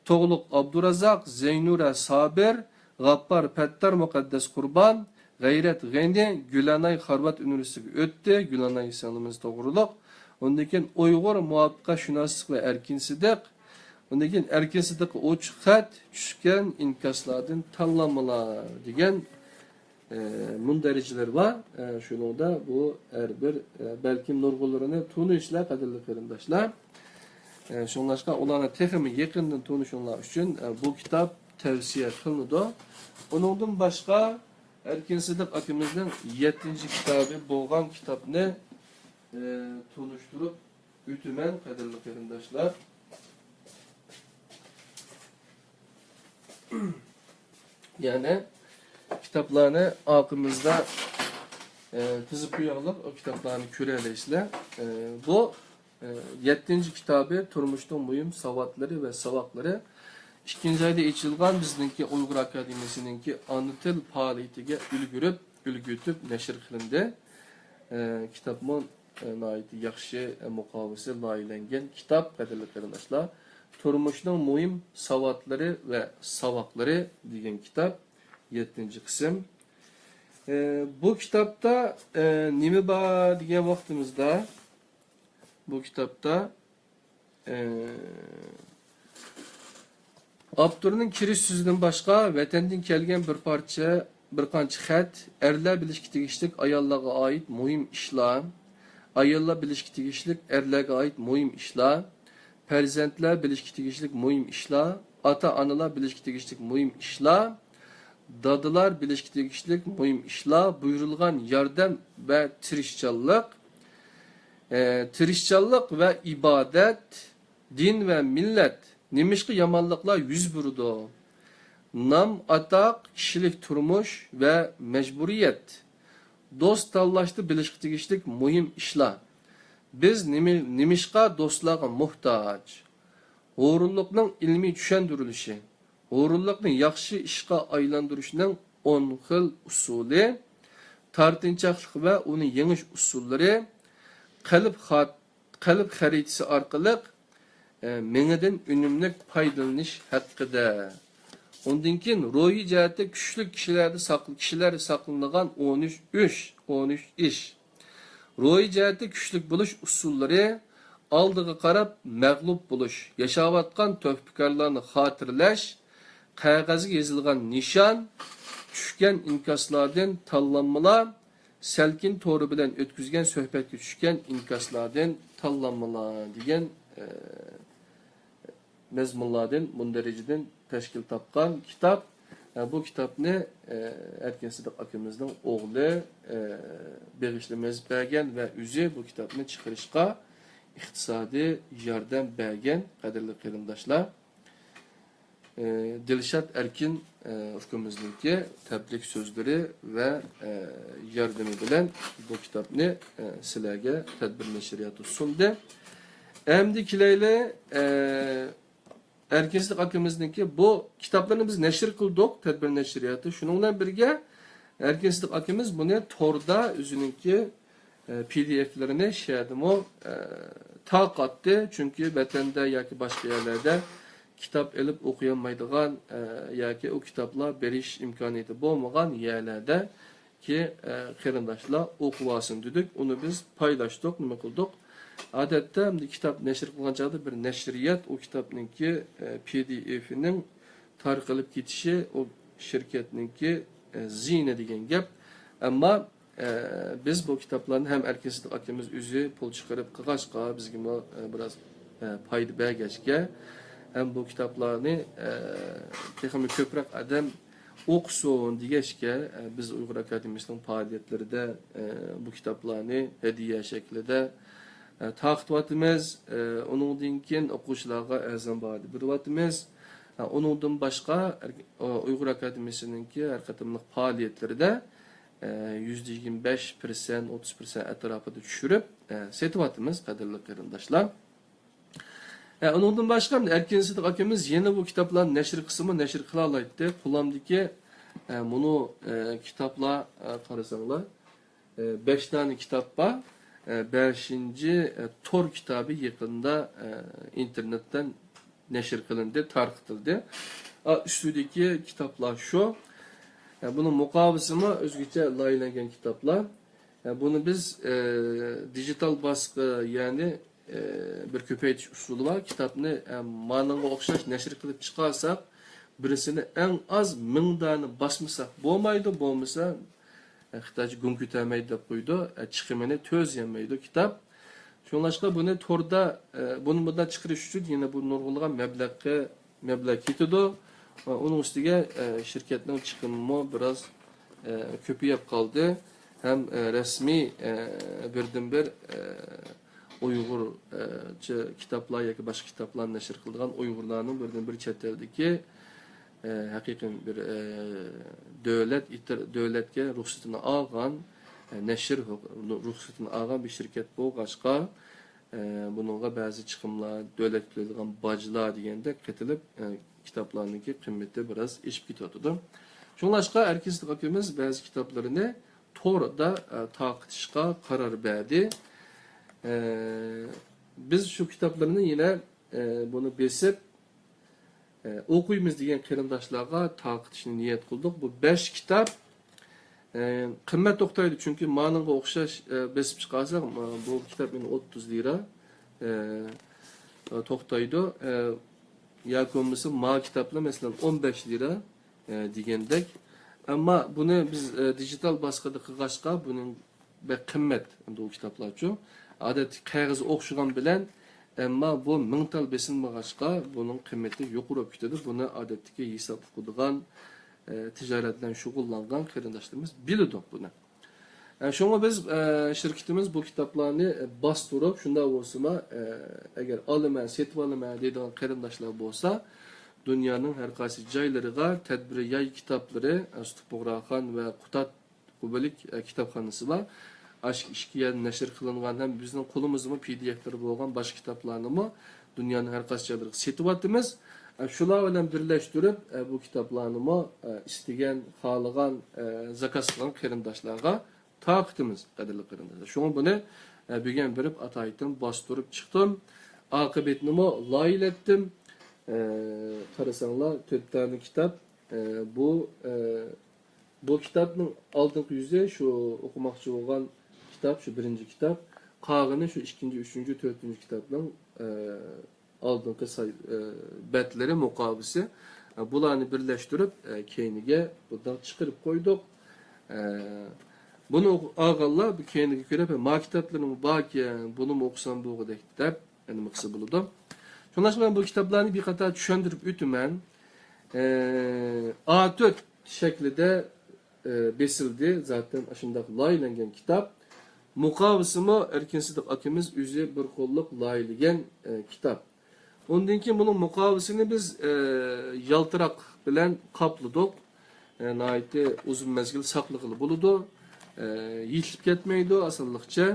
توغلۇق ئابدۇرازاق، زەينۇرە سابىر، غاپپار پەتتار، مۇقەددەس قۇربان، غەيرەت غېنى، گۈلەناي خارۋارد ئۇنىۋېرسىتېتىگە ئۆتتى، گۈلەناي سىڭلىمىز توغرۇلۇق. ئۇندىن كېيىن ئۇيغۇر مۇۋەپپەقىيەتشۇناسلىق ۋە ئەركىن سىدىق. ئۇندىن كېيىن ئەركىن سىدىققا ئوچۇق خەت، چۈشكەن ئىنكاسلاردىن تاللانمىلار دېگەن ئە، مۇندەرىجىلىرى بار. ئە، شۇنىڭدا بۇ ھەر بىر، ئە، بەلكىم نۇرغۇنلىرىنى تونۇيسىلەر، قەدىرلىك قېرىنداشلار. ئە، شۇڭلاشقا ئۇلارنى تېخىمۇ يېقىندىن تونۇشۇڭلار ئۈچۈن، ئە، بۇ كىتاب تەۋسىيە قىلىنىدۇ. ئۇنىڭدىن باشقا، ئەركىن سىدىق ئاكىمىزنىڭ يەتتىنچى كىتابى بولغان كىتابنى، ئە، تونۇشتۇرۇپ ئۆتىمەن، قەدىرلىك قېرىنداشلار. يەنى كىتابلارنى ئارقىمىزدا، ئە، تىزىپ قويايلى، ئۇ كىتابلارنى كۆرەلەيسىلەر. ئە، بۇ، ئە، يەتتىنچى كىتابى تۇرمۇشنىڭ مۇھىم ساۋاتلىرى ۋە ساۋاقلىرى. ئىككىنچى ئايدا ئېچىلغان بىزنىڭكى ئۇيغۇر ئاكادېمىيىسىنىڭكى ئانا تىل پائالىيىتىگە ئۈلگۈرۈپ، ئۈلگە ئۆتۈپ نەشر قىلىندى. ئە، كىتابمۇ ناھايىتى ياخشى مۇقاۋىسى لايىھەلەنگەن كىتاب، قەدىرلىك قېرىنداشلار. تۇرمۇشنىڭ مۇھىم ساۋاتلىرى ۋە ساۋاقلىرى دېگەن كىتاب، يەتتىنچى قىسىم. ئە، بۇ كىتابتا، ئە، نېمە بار دېگەن ۋاقتىمىزدا، بۇ كىتابتا ئى، ئاپتورنىڭ كىرىش سۆزىدىن باشقا، ۋەتەندىن كەلگەن بىر پارچە، بىر قانچە خەت، ئەرلەر بىلىشكە تېگىشلىك ئاياللارغا ئائىت مۇھىم ئىشلار، ئاياللار بىلىشكە تېگىشلىك ئەرلەرگە ئائىت مۇھىم ئىشلار، پەرزەنتلەر بىلىشكە تېگىشلىك مۇھىم ئىشلار، ئاتا-ئانىلار بىلىشكە تېگىشلىك مۇھىم ئىشلار، دادىلار بىلىشكە تېگىشلىك مۇھىم ئىشلار، بۇيرۇلغان ياردەم ۋە تىرىشچانلىق، ئە، تىرىشچانلىق ۋە ئىبادەت، دىن ۋە مىللەت، نېمىشقا يامانلىقلار يۈز بېرىدۇ؟ نام، ئاتاق، كىشىلىك تۇرمۇش ۋە مەجبۇرىيەت، دوست تاللاشتا بىلىشقا تېگىشلىك مۇھىم ئىشلار. بىز نېمە-، نېمىشقا دوستلارغا موھتاج؟ ھۇرۇنلۇقنىڭ ئىلمىي چۈشەندۈرۈلۈشى. ھۇرۇنلۇقنى ياخشى ئىشقا ئايلاندۇرۇشنىڭ ئون خىل ئۇسۇلى، تارتىنچاقلىق ۋە ئۇنى يېڭىش ئۇسۇللىرى، قەلب خات-، قەلب خەرىتىسى ئارقىلىق، ئە، مېڭىدىن ئۈنۈملۈك پايدىلىنىش ھەققىدە. ئۇندىن كېيىن روھىي جەھەتتە كۈچلۈك كىشىلەردە ساقل-، كىشىلەردە ساقلىنىدىغان ئون ئۈچ ئۈچ، ئون ئۈچ ئىش. روھىي جەھەتتە كۈچلۈك بولۇش ئۇسۇللىرى، ئالدىغا قاراپ مەغلۇپ بولۇش، ياشاۋاتقان تۆھپىكارلارنى خاتىرىلەش، قەغەزگە يېزىلغان نىشان، چۈشكەن ئىنكاسلاردىن تاللانمىلار، سەلكىن تورى بىلەن ئۆتكۈزگەن سۆھبەتكە چۈشكەن ئىنكاسلاردىن تاللانمىلار دېگەن، ئە، مەزمۇنلاردىن، مۇندەرىجىدىن تەشكىل تاپقان كىتاب. ئە، بۇ كىتابنى، ئە، ئەركىن سىدىق ئاكىمىزنىڭ ئوغلى، ئە، بېغىشلىما يېزىپ بەرگەن ۋە ئۆزى بۇ كىتابنى چىقىرىشقا ئىقتىسادىي ياردەم بەرگەن، قەدىرلىك قېرىنداشلار. ئە، دىلشات ئەركىن، ئە، ئۇكىمىزنىڭكى تەبرىك سۆزلىرى ۋە، ئە، ياردىمى بىلەن بۇ كىتابنى، ئە، سىلەرگە تەدبىر نەشرىياتى سۇندى. ئەمدى كېلەيلى، ئە، ئەركىن سىدىق ئاكىمىزنىڭكى بۇ كىتابلىرىنى بىز نەشر قىلدۇق، تەدبىر نەشرىياتى. شۇنىڭ بىلەن بىرگە، ئەركىن سىدىق ئاكىمىز بۇنى توردا ئۆزىنىڭكى، ئە، پى دى ئېفلىرىنى شۇ يەردىمۇ، ئە، تارقاتتى. چۈنكى ۋەتەندە ياكى باشقا يەرلەردە كىتاب ئېلىپ ئوقۇيالمايدىغان، ئە، ياكى ئۇ كىتابلار بېرىش ئىمكانىيىتى بولمىغان يەرلەردە كى، ئە، قېرىنداشلار ئوقۇۋالسۇن دېدۇق. ئۇنى بىز پايلاشتۇق، نېمە قىلدۇق؟ ئادەتتە ئەمدى كىتاب نەشر قىلغان چاغدا بىر نەشرىيات ئۇ كىتابنىڭكى، ئە، پى دى ئېفىنىڭ تارقىلىپ كېتىشى ئۇ شىركەتنىڭكى، ئە، زىيىنى دېگەن گەپ. ئەمما، ئە، بىز بۇ كىتابلارنى ھەم ئەركىن سىدىق ئاكىمىز ئۆزى پۇل چىقىرىپ قىلغاچقا، بىزگىمۇ، ئە، بىراز، ئە، پايدا بەرگەچكە، ھەم بۇ كىتابلارنى، ئە، تېخىمۇ كۆپرەك ئادەم ئوقۇسۇن دېگەچكە، ئە، بىز ئۇيغۇر ئاكادېمىيىسىنىڭ پائالىيەتلىرىدە، ئە، بۇ كىتابلارنى ھەدىيە شەكلىدە، ئە، تارقىتىۋاتىمىز. ئە، ئۇنىڭدىن كېيىن ئوقۇغۇچىلارغا ئەرزان باھادا بېرىۋاتىمىز. ئە، ئۇنىڭدىن باشقا، ئەرك-، ئۇيغۇر ئاكادېمىيىسىنىڭكى ھەر قېتىملىق پائالىيەتلىرىدە، ئە، يۈزدە يىگىرمە بەش پىرسەنت، ئوتتۇز پىرسەنت ئەتراپىدا چۈشۈرۈپ، ئە، سېتىۋاتىمىز، قەدىرلىك قېرىنداشلار. ئە، ئۇنىڭدىن باشقا، ئەركىن سىدىق ئاكىمىز يەنە بۇ كىتابلارنى نەشر قىلسىمۇ، نەشر قىلالايتتى. قولۇمدىكى، ئە، مۇنۇ، ئە، كىتابلار، ئە، قارىساڭلار، ئە، بەش دانە كىتاب بار. ئە، بەشىنچى، ئە، تور كىتابى يېقىندا، ئە، ئىنتېرنېتتىن نەشر قىلىندى، تارقىتىلدى. ئا، ئۈستىدىكى كىتابلار شۇ. ئە، بۇنىڭ مۇقاۋىسىمۇ ئۆزگىچە لايىھەلەنگەن كىتابلار. ئە، بۇنى بىز، ئە، دىجىتال باسقى، يەنى، ئە، بىر كۆپەيتىش ئۇسۇلى بار. كىتابنى، ئە، مانىڭغا ئوخشاش نەشر قىلىپ چىقارساق، بىرسىنى ئەڭ ئاز مىڭ دانە باسمىساق بولمايدۇ، بولمىسا، ئە، خىتايچە گۇڭ كۆتەرمەيدۇ دەپ قويىدۇ. ئە، چىقىمىنى تۆزيەنمەيدۇ كىتاب. شۇڭلاشقا بۇنى توردا، ئە، بۇنى مۇنداق چىقىرىش ئۈچۈن يەنە بۇ نۇرغۇنلىغان مەبلەغگە، مەبلەغ كېتىدۇ. ئۇنىڭ ئۈستىگە، ئە، شىركەتنىڭ چىقىمىمۇ بىراز، ئە، كۆپىيىپ قالدى. ھەم، ئە، رەسمىي، ئە، بىردىنبىر، ئە، ئۇيغۇرچە كىتابلار ياكى باشقا كىتابلارنى نەشر قىلىدىغان ئۇيغۇرلارنىڭ بىردىنبىر چەت ئەلدىكى، ئە، ھەقىقىي بىر، ئە، دۆلەت ئېتىر-، دۆلەتكە رۇخسىتىنى ئالغان، ئە، نەشر ھوق-، رۇخسىتىنى ئالغان بىر شىركەت بولغاچقا، ئە، بۇنىڭغا بەزى چىقىملار، دۆلەتكە تۆلەيدىغان باجلار دېگەندەك قېتىلىپ، ئە، كىتابلارنىڭكى قىممىتى بىراز ئېشىپ كېتىۋاتىدۇ. شۇڭلاشقا ئەركىن سىدىق ئاكىمىز بەزى كىتابلىرىنى توردا، ئە، تارقىتىشقا قارار بەردى. ئە، بىز شۇ كىتابلىرىنى يەنە، ئە، بۇنى بېسىپ، ئە، ئوقۇيمىز دېگەن قېرىنداشلارغا تارقىتىشنى نىيەت قىلدۇق. بۇ بەش كىتاب، ئە، قىممەت توختايدۇ، چۈنكى مانىڭغا ئوخشاش، ئە، بېسىپ چىقارساق، ما-، بۇ كىتاب يەنە ئوتتۇز لىرا، ئە، توختايدۇ. ئە، ياكى بولمىسا ما كىتابلار، مەسىلەن، ئون بەش لىرا، ئە، دېگەندەك. ئەمما بۇنى بىز، ئە، دىجىتال باسقىدا قىلغاچقا، بۇنىڭ بەك قىممەت، ئەمدى ئۇ كىتابلارچۇ. ئادەتتىكى قەغىزى ئوخشىغان بىلەن، ئەمما بۇ مىڭتال بېسىلمىغاچقا، بۇنىڭ قىممىتى يۇقىرى بولۇپ كېتىدۇ. بۇنى ئادەتتىكى ھېساب ئۇقىدىغان، ئە، تىجارەت بىلەن شۇغۇللانغان قېرىنداشلىرىمىز بىلىدۇ بۇنى. ئە، شۇڭا بىز، ئە، شىركىتىمىز بۇ كىتابلارنى، ئە، باستۇرۇپ، شۇنداق بولسىمۇ، ئە، ئەگەر ئالىمەن، سېتىۋالىمەن دەيدىغان قېرىنداشلار بولسا، دۇنيانىڭ ھەر قايسى جايلىرىغا تەدبىر ياي كىتابلىرى، ئە، سۇتۇق بۇغراخان ۋە قۇتاد قۇبىلىك، ئە، كىتابخانىسى بار. ئاشۇ ئىككى يەردە نەشر قىلىنغان ھەم بىزنىڭ قولىمىزدىمۇ پى دى ئېفلىرى بولغان باشقا كىتابلارنىمۇ دۇنيانىڭ ھەر قايسى جايلىرىغا سېتىۋاتىمىز. ئە، شۇلار بىلەن بىرلەشتۈرۈپ، ئە، بۇ كىتابلارنىمۇ، ئە، ئىستىگەن، خالىغان، ئە، زاكاز قىلغان قېرىنداشلارغا تارقىتىمىز، قەدىرلىك قېرىنداشلار. شۇڭا بۇنى، ئە، بۈگۈن بېرىپ ئاتايتىن باستۇرۇپ چىقتىم. ئاقىۋىتىنىمۇ لايىھەلەتتىم. ئە، قارىساڭلار، تۆت دانە كىتاب. ئە، بۇ، ئە، بۇ كىتابنىڭ ئالدىنقى يۈزى شۇ ئوقۇماقچى بولغان كىتاب، شۇ بىرىنچى كىتاب. قالغىنى شۇ ئىككىنچى، ئۈچىنچى، تۆتىنچى كىتابنىڭ، ئە، ئالدىنقى ساي-، ئە، بەتلىرى، مۇقاۋىسى. ئە، بۇلارنى بىرلەشتۈرۈپ، ئە، كەينىگە بۇنداق چىقىرىپ قويدۇق. ئە، بۇنى ئوقۇ-، ئالغانلار بۇ كەينىگە كۆرۈپ، «ما كىتابلىرىمۇ باركەن، بۇنىمۇ ئوقۇسام بولغۇدەك» دەپ، نېمە قىلسا بولىدۇ. شۇڭلاشقا مەن بۇ كىتابلارنى بىر قاتار چۈشەندۈرۈپ ئۆتىمەن. ئە، ئا تۆت شەكلىدە، ئە، بېسىلدى. زاتەن ئاشۇنداق لايىھەلەنگەن كىتاب. مۇقاۋىسىمۇ ئەركىن سىدىق ئاكىمىز ئۆزى بىر قوللۇق لايىھەلىگەن، ئە، كىتاب. ئۇندىن كېيىن بۇنىڭ مۇقاۋىسىنى بىز، ئە، يالتىراق بىلەن قاپلىدۇق. ئە، ناھايىتى ئۇزۇن مەزگىل ساقلىغىلى بولىدۇ. ئە، يېتىلىپ كەتمەيدۇ ئاسانلىقچە.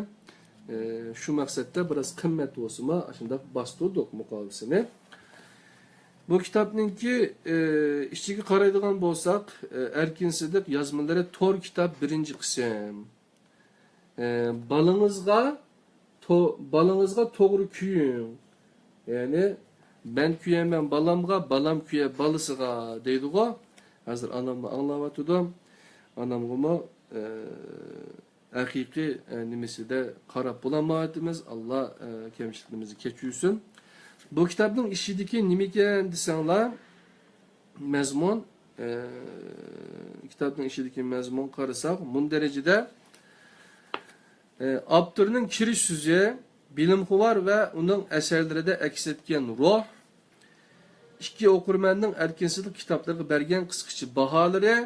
ئە، شۇ مەقسەتتە بىراز قىممەت بولسىمۇ، ئاشۇنداق باستۇردۇق مۇقاۋىسىنى. بۇ كىتابنىڭكى، ئە، ئىچىگە قارايدىغان بولساق، ئە، ئەركىن سىدىق يازمىلىرى تور كىتاب بىرىنچى قىسىم. ئە، بالىڭىزغا تو-، بالىڭىزغا توغرا كۆيۈڭ. يەنى، «مەن كۆيەرمەن بالامغا، بالام كۆيەر بالىسىغا» دەيدىغۇ. ھازىر ئاناممۇ ئاڭلاۋاتىدۇ. ئانامغىمۇ، ئە، ھەقىقىي، ئە، نېمىسىدە قاراپ بولالمايۋاتىمىز. ئاللا، ئە، كەمچىلىكلىرىمىزنى كەچۈرسۇن. بۇ كىتابنىڭ ئىچىدىكى نېمىكەن دېسەڭلار، مەزمۇن، ئە، كىتابنىڭ ئىچىدىكى مەزمۇن قارىساق، مۇندەرىجىدە، ئە، ئاپتورنىڭ كىرىش سۆزى، بىلىمخۇۋار ۋە ئۇنىڭ ئەسەرلىرىدە ئەكس ئەتكەن روھ، ئىككى ئوقۇرمەننىڭ ئەركىنسىزلىق كىتابلىرىغا بەرگەن قىسقىچە باھالىرى،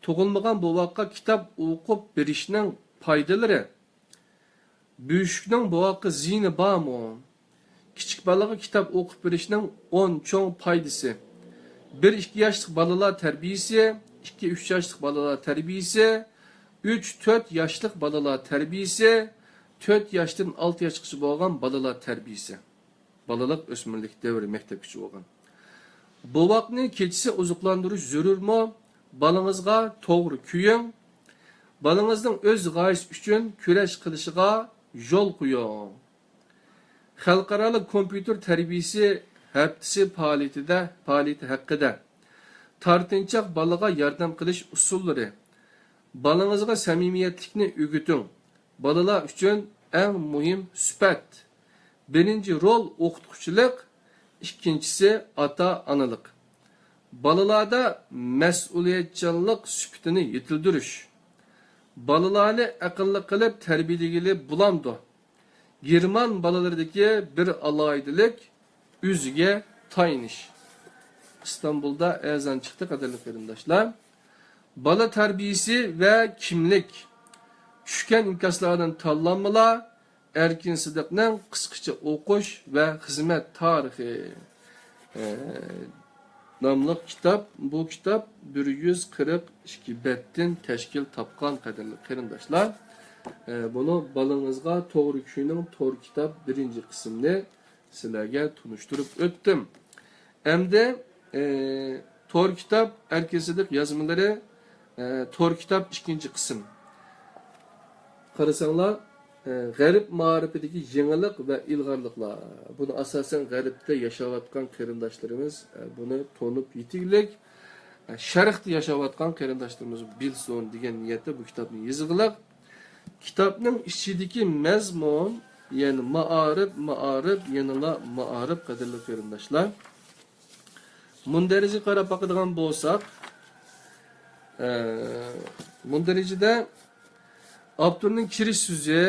تۇغۇلمىغان بوۋاققا كىتاب ئوقۇپ بېرىشنىڭ پايدىلىرى، بۆشۈكنىڭ بوۋاققا زىيىنى بارمۇ؟ كىچىك بالىغا كىتاب ئوقۇپ بېرىشنىڭ ئون چوڭ پايدىسى. بىر ئىككى ياشلىق بالىلار تەربىيىسى، ئىككى ئۈچ ياشلىق بالىلار تەربىيىسى، ئۈچ تۆت ياشلىق بالىلار تەربىيىسى، تۆت ياشتىن ئالتە ياشقىچە بولغان بالىلار تەربىيىسى. بالىلىق، ئۆسمۈرلۈك دەۋرى، مەكتەپكىچە بولغان. بوۋاقنى كېچىسى ئوزۇقلاندۇرۇش زۆرۈرمۇ؟ بالىڭىزغا توغرا كۆيۈڭ. بالىڭىزنىڭ ئۆز غايىسى ئۈچۈن كۈرەش قىلىشىغا يول قويۇڭ. خەلقئارالىق كومپيۇتېر تەربىيىسى ھەپتىسى پائالىيىتىدە، پائالىيىتى ھەققىدە. تارتىنچاق بالىغا ياردەم قىلىش ئۇسۇللىرى. بالىڭىزغا سەمىمىيەتلىكنى ئۆگىتىڭ. بالىلار ئۈچۈن ئەڭ مۇھىم سۈپەت. بىرىنچى رول ئوقۇتقۇچىلىق، ئىككىنچىسى ئاتا-ئانىلىق. بالىلاردا مەسئۇلىيەتچانلىق سۈپىتىنى يېتىلدۈرۈش. بالىلارنى ئەقىللىق قىلىپ تەربىيەلىگىلى بولامدۇ؟ گېرمان بالىلىرىدىكى بىر ئالاھىدىلىك، ئۆزىگە تايىنىش. ئىستانبۇلدا ئەزان چىقتى، قەدىرلىك قېرىنداشلار. بالا تەربىيىسى ۋە كىملىك. چۈشكەن ئىنكاسلاردىن تاللانمىلار. ئەركىن سىدىقنىڭ قىسقىچە ئوقۇش ۋە خىزمەت تارىخى، ئە، ناملىق كىتاب. بۇ كىتاب بىر يۈز قىرىق ئىككى بەتتىن تەشكىل تاپقان، قەدىرلىك قېرىنداشلار. ئە، بۇنى بالىڭىزغا توغرا كۆيۈنۈڭ تور كىتاب بىرىنچى قىسمىنى سىلەرگە تونۇشتۇرۇپ ئۆتتۈم. ئەمدى، ئە، تور كىتاب، ئەركىن سىدىق يازمىلىرى، ئە، تور كىتاب ئىككىنچى قىسىم. قارىساڭلار، ئە، غەرب مائارىپىدىكى يېڭىلىق ۋە ئىلغارلىقلار. بۇنى ئاساسەن غەربتە ياشاۋاتقان قېرىنداشلىرىمىز، ئە، بۇنى تونۇپ يېتىگلىك، ئە، شەرقتە ياشاۋاتقان قېرىنداشلىرىمىز بىلسۇن دېگەن نىيەتتە بۇ كىتابنى يېزىغلىق. كىتابنىڭ ئىچىدىكى مەزمۇن، يەنى مائارىپ، مائارىپ، يەنىلا مائارىپ، قەدىرلىك قېرىنداشلار. مۇندەرىجىگە قاراپ باقىدىغان بولساق، ئە، مۇندەرىجىدە ئاپتورنىڭ كىرىش سۆزى،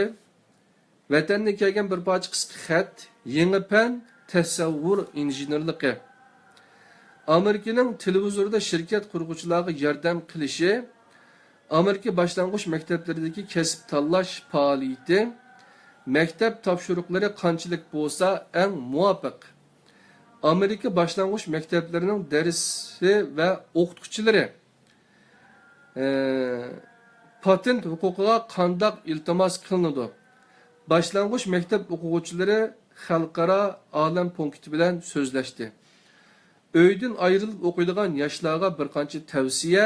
ۋەتەندىن كەلگەن بىر پارچە قىسقا خەت، يېڭى پەن، تەسەۋۋۇر ئىنژېنېرلىقى. ئامېرىكىنىڭ تېلېۋىزوردا شىركەت قۇرغۇچىلارغا ياردەم قىلىشى، ئامېرىكا باشلانغۇچ مەكتەپلىرىدىكى كەسىپ تاللاش پائالىيىتى، مەكتەپ تاپشۇرۇقلىرى قانچىلىك بولسا ئەڭ مۇۋاپىق. ئامېرىكا باشلانغۇچ مەكتەپلىرىنىڭ دەرسى ۋە ئوقۇتقۇچىلىرى، ئە، پاتېنت ھوقۇقىغا قانداق ئىلتىماس قىلىنىدۇ؟ باشلانغۇچ مەكتەپ ئوقۇغۇچىلىرى خەلقئارا ئالەم پونكىتى بىلەن سۆزلەشتى. ئۆيدىن ئايرىلىپ ئوقۇيدىغان ياشلارغا بىر قانچە تەۋسىيە،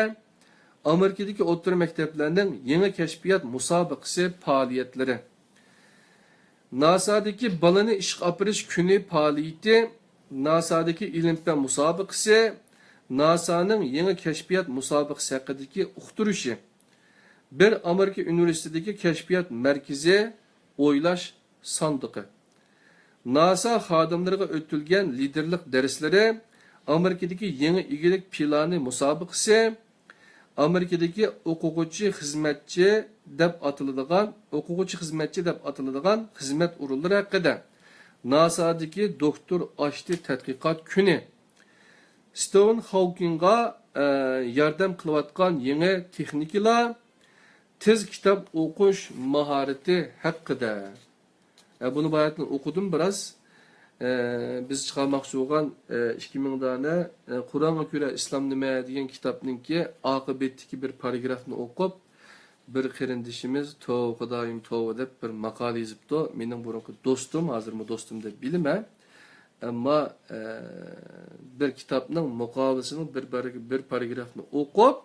ئامېرىكىدىكى ئوتتۇرا مەكتەپلەرنىڭ يېڭى كەشپىيات مۇسابىقىسى پائالىيەتلىرى. ناسادىكى بالىنى ئىشقا ئاپىرىش كۈنى پائالىيىتى، ناسادىكى ئىلىم-پەن مۇسابىقىسى، ناسانىڭ يېڭى كەشپىيات مۇسابىقىسى ھەققىدىكى ئۇقتۇرۇشى، بىر ئامېرىكا ئۇنىۋېرسىتېتىدىكى كەشپىيات مەركىزى ئويلاش ساندۇقى. ناسا خادىملىرىغا ئۆتۈلگەن لىدېرلىق دەرسلىرى، ئامېرىكىدىكى يېڭى ئىگىلىك پىلانى مۇسابىقىسى، ئامېرىكىدىكى ئوقۇغۇچى خىزمەتچى دەپ ئاتىلىدىغان، ئوقۇغۇچى خىزمەتچى دەپ ئاتىلىدىغان خىزمەت ئورۇنلىرى ھەققىدە، ناسادىكى دوكتور ئاشتى تەتقىقات كۈنى، ستىۋېن خاۋكىنغا، ئە، ياردەم قىلىۋاتقان يېڭى تېخنىكىلار، تېز كىتاب ئوقۇش ماھارىتى ھەققىدە. ئە، بۇنى باياتىن ئوقۇدۇم بىراز. ئە، بىز چىقارماقچى بولغان، ئە، ئىككى مىڭ دانە، ئە، قۇرئانغا كۆرە ئىسلام نېمە دېگەن كىتابنىڭكى ئارقا بېتىدىكى بىر پاراگرافنى ئوقۇپ، بىر قېرىندىشىمىز توۋا خۇدايىم توۋا دەپ بىر ماقالە يېزىپتۇ. مېنىڭ بۇرۇنقى دوستۇم، ھازىرمۇ دوستۇم دەپ بىلىمەن. ئەمما، ئە، بىر كىتابنىڭ مۇقاۋىسىنىڭ بىر، بىر، بىر پاراگرافنى ئوقۇپ،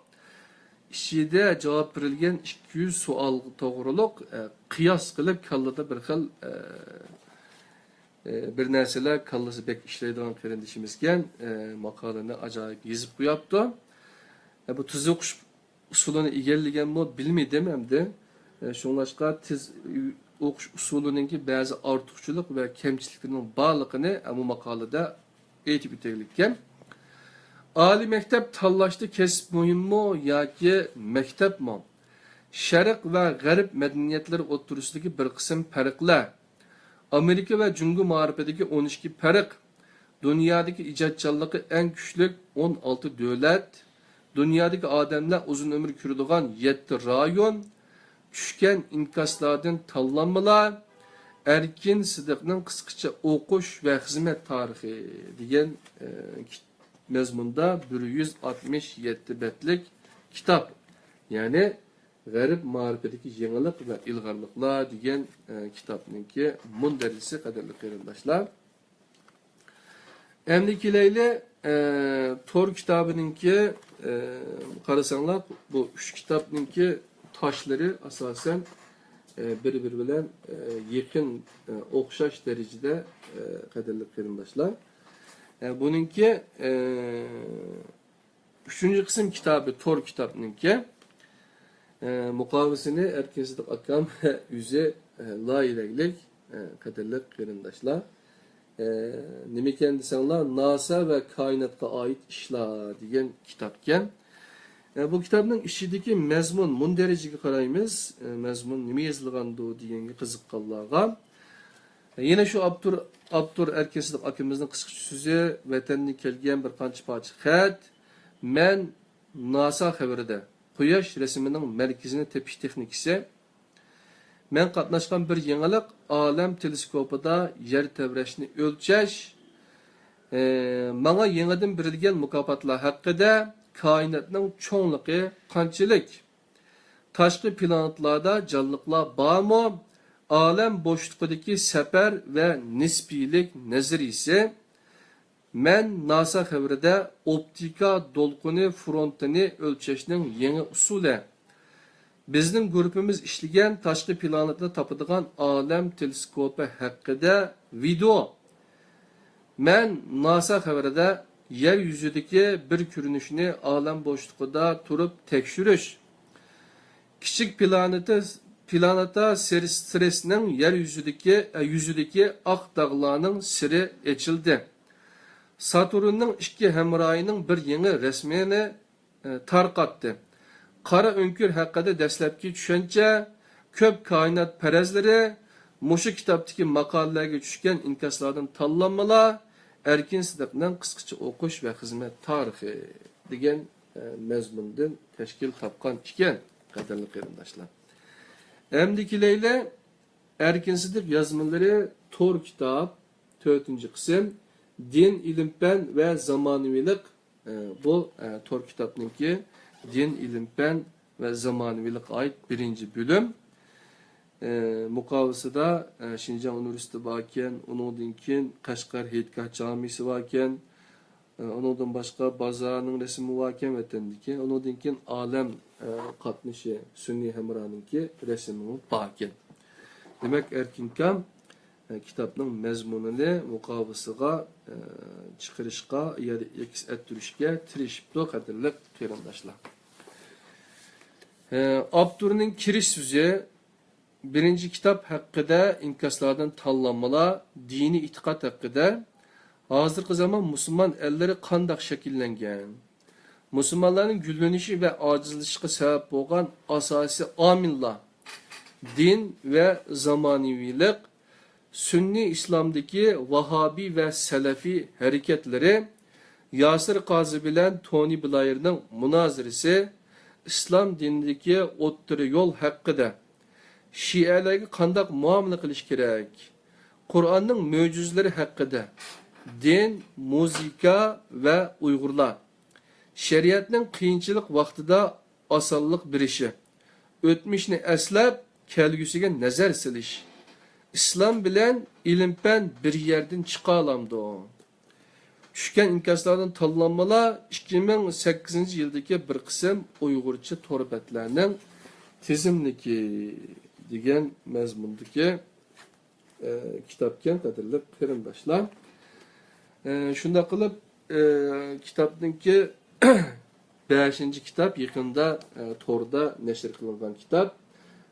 ئىچىدە جاۋاب بېرىلگەن ئىككى يۈز سوئالغا توغرۇلۇق، ئە، قىياس قىلىپ، كاللىدا بىر خىل، ئە، ئە، بىر نەرسىلەر كاللىسى بەك ئىشلەيدىغان قېرىندىشىمىزكەن، ئە، ماقالىنى ئاجايىپ يېزىپ قوياپتۇ. ئە، بۇ تۈزۈقۇش ئۇسۇلىنى ئىگىلىگەنمۇ بىلمىدىم ئەمدى. شۇڭلاشقا تېز ئوقۇش ئۇسۇلىنىڭكى بەزى ئارتۇقچىلىق ۋە كەمچىلىكلىرىنىڭ بارلىقىنى بۇ ماقالىدە ئېيتىپ ئۆتەيلىككەن. ئالىي مەكتەپ تاللاشتا كەسىپ مۇھىممۇ ياكى مەكتەپمۇ؟ شەرق ۋە غەرب مەدەنىيەتلىرى ئوتتۇرىسىدىكى بىر قىسىم پەرقلەر. ئامېرىكا ۋە جۇڭگو مائارىپىدىكى ئون ئىككى پەرق. دۇنيادىكى ئىجادچانلىقى ئەڭ كۈچلۈك ئون ئالتە دۆلەت. دۇنيادىكى ئادەملەر ئۇزۇن ئۆمۈر كۆرىدىغان يەتتە رايون. چۈشكەن ئىنكاسلاردىن تاللانمىلار. ئەركىن سىدىقنىڭ قىسقىچە ئوقۇش ۋە خىزمەت تارىخى دېگەن، ئە، كىت-، مەزمۇندا بىر يۈز ئاتمىش يەتتە بەتلىك كىتاب. يەنى غەرب مائارىپىدىكى يېڭىلىق ۋە ئىلغارلىقلار دېگەن، ئە، كىتابنىڭكى مۇندەرىجىسى، قەدىرلىك قېرىنداشلار. ئەمدى كېلەيلى، ئە، تور كىتابىنىڭكى، ئە، قارىساڭلار، بۇ ئۈچ كىتابنىڭكى تاشلىرى ئاساسەن، ئە، بىر-بىرى بىلەن، ئە، يېقىن، ئە، ئوخشاش دەرىجىدە، ئە، قەدىرلىك قېرىنداشلار. ئە، بۇنىڭكى، ئە، ئۈچىنچى قىسىم كىتابى، تور كىتابنىڭكى، ئە، مۇقاۋىسىنى ئەركىن سىدىق ئاكام ئۆزى، ئە، لايىھەلىگلىك، ئە، قەدىرلىك قېرىنداشلار. ئە، نېمىكەن دېسەڭلار، ناسا ۋە كائىناتقا ئائىت ئىشلار دېگەن كىتابكەن. ئە، بۇ كىتابنىڭ ئىچىدىكى مەزمۇن، مۇندەرىجىگە قارايمىز. ئە، مەزمۇن نېمە يېزىلغاندۇ دېگەنگە قىزىققانلارغا. يەنە شۇ ئاپتور، ئاپتور ئەركىن سىدىق ئاكىمىزنىڭ قىسقىچە سۆزى، ۋەتەندىن كەلگەن بىر قانچە پارچە خەت، مەن ناسا خەۋىرىدە، قۇياش رەسىمىنىڭ مەركىزىنى تېپىش تېخنىكىسى، مەن قاتناشقان بىر يېڭىلىق، ئالەم تېلېسكوپىدا يەر تەۋرەشنى ئۆلچەش، ئى، ماڭا يېڭىدىن بېرىلگەن مۇكاپاتلار ھەققىدە، كائىناتنىڭ چوڭلۇقى قانچىلىك؟ تاشقى پلانېتلاردا جانلىقلار بارمۇ؟ ئالەم بوشلۇقىدىكى سەپەر ۋە نىسپىيلىك نەزەرىيىسى. مەن ناسا خەۋىرىدە ئوپتىكا دولقۇنى فرونتىنى ئۆلچەشنىڭ يېڭى ئۇسۇلى. بىزنىڭ گۇرۇپپىمىز ئىشلىگەن تاشقى پلانېتنى تاپىدىغان ئالەم تېلېسكوپى ھەققىدە ۋىدېئو. مەن ناسا خەۋىرىدە يەر يۈزىدىكى بىر كۆرۈنۈشنى ئالەم بوشلۇقىدا تۇرۇپ تەكشۈرۈش، كىچىك پلانېتا، پلانېتا سىرس-، سىرسنىڭ يەر يۈزىدىكى، ئە، يۈزىدىكى ئاق داغلارنىڭ سىرى ئېچىلدى. ساتۇرننىڭ ئىككى ھەمراھىنىڭ بىر يېڭى رەسىمىنى ئى، تارقاتتى. قارا ئۆڭكۈر ھەققىدە دەسلەپكى چۈشەنچە، كۆپ كائىنات پەرەزلىرى، مۇشۇ كىتابتىكى ماقالىلەرگە چۈشكەن ئىنكاسلاردىن تاللانمىلار، ئەركىن سىدىقنىڭ قىسقىچە ئوقۇش ۋە خىزمەت تارىخى دېگەن، ئە، مەزمۇندىن تەشكىل تاپقان ئىكەن، قەدىرلىك قېرىنداشلار. ئەمدى كېلەيلى، ئەركىن سىدىق يازمىلىرى تور كىتاب، تۆتىنچى قىسىم، دىن، ئىلىم-پەن ۋە زامانىۋىلىق. ئە، بۇ، ئە، تور كىتابنىڭكى دىن، ئىلىم-پەن ۋە زامانىۋىلىققا ئائىت بىرىنچى بۆلۈم. ئە، مۇقاۋىسىدا، ئە، شىنجاڭ ئۇنىۋېرسىتېتى باركەن، ئۇنىڭدىن كېيىن قەشقەر ھېيتگاھ جامىسى باركەن، ئە، ئۇنىڭدىن باشقا بازارنىڭ رەسىمى باركەن ۋەتەندىكى، ئۇنىڭدىن كېيىن ئالەم، ئە، قاتنىشى سۈنئىي ھەمراھنىڭكى رەسىمىمۇ باركەن. دېمەك، ئەركىنكام، ئە، كىتابنىڭ مەزمۇنىنى مۇقاۋىسىغا، ئە، چىقىرىشقا يا ئەكس ئەتتۈرۈشكە تىرىشىپتۇ، قەدىرلىك قېرىنداشلار. ئە، ئاپتورنىڭ كىرىش سۆزى، بىرىنچى كىتاب ھەققىدە ئىنكاسلاردىن تاللانمىلار، دىنىي ئېتىقاد ھەققىدە، ھازىرقى زامان مۇسۇلمان ئەللىرى قانداق شەكىللەنگەن؟ مۇسۇلمانلارنىڭ گۈللىنىشى ۋە ئاجىزلىشىشىغا سەۋەب بولغان ئاساسىي ئامىللار، دىن ۋە زامانىۋىلىق، سۈننىي ئىسلامدىكى ۋاھابىي ۋە سەلەفىي ھەرىكەتلىرى، ياسىر قازى بىلەن تونى بلايرنىڭ مۇنازىرىسى، ئىسلام دىنىدىكى ئوتتۇرا يول ھەققىدە، شىئەلەرگە قانداق مۇئامىلە قىلىش كېرەك، قۇرئاننىڭ مۆجىزىلىرى ھەققىدە، دىن، مۇزىكا ۋە ئۇيغۇرلار، شەرىئەتنىڭ قىيىنچىلىق ۋاقتىدا ئاسانلىق بېرىشى، ئۆتمۈشنى ئەسلەپ، كەلگۈسىگە نەزەر سېلىش. ئىسلام بىلەن ئىلىم-پەن بىر يەردىن چىقالامدۇ؟ چۈشكەن ئىنكاسلاردىن تاللانمىلار، ئىككى مىڭ سەككىزىنچى يىلدىكى بىر قىسىم ئۇيغۇرچە تور بەتلەرنىڭ تىزىملىكى دېگەن مەزمۇندىكى ئە، كىتابكەن، قەدىرلىك قېرىنداشلار. ئە، شۇنداق قىلىپ، ئە، كىتابنىڭكى بەشىنچى كىتاب يېقىندا، ئە، توردا نەشر قىلىنغان كىتاب.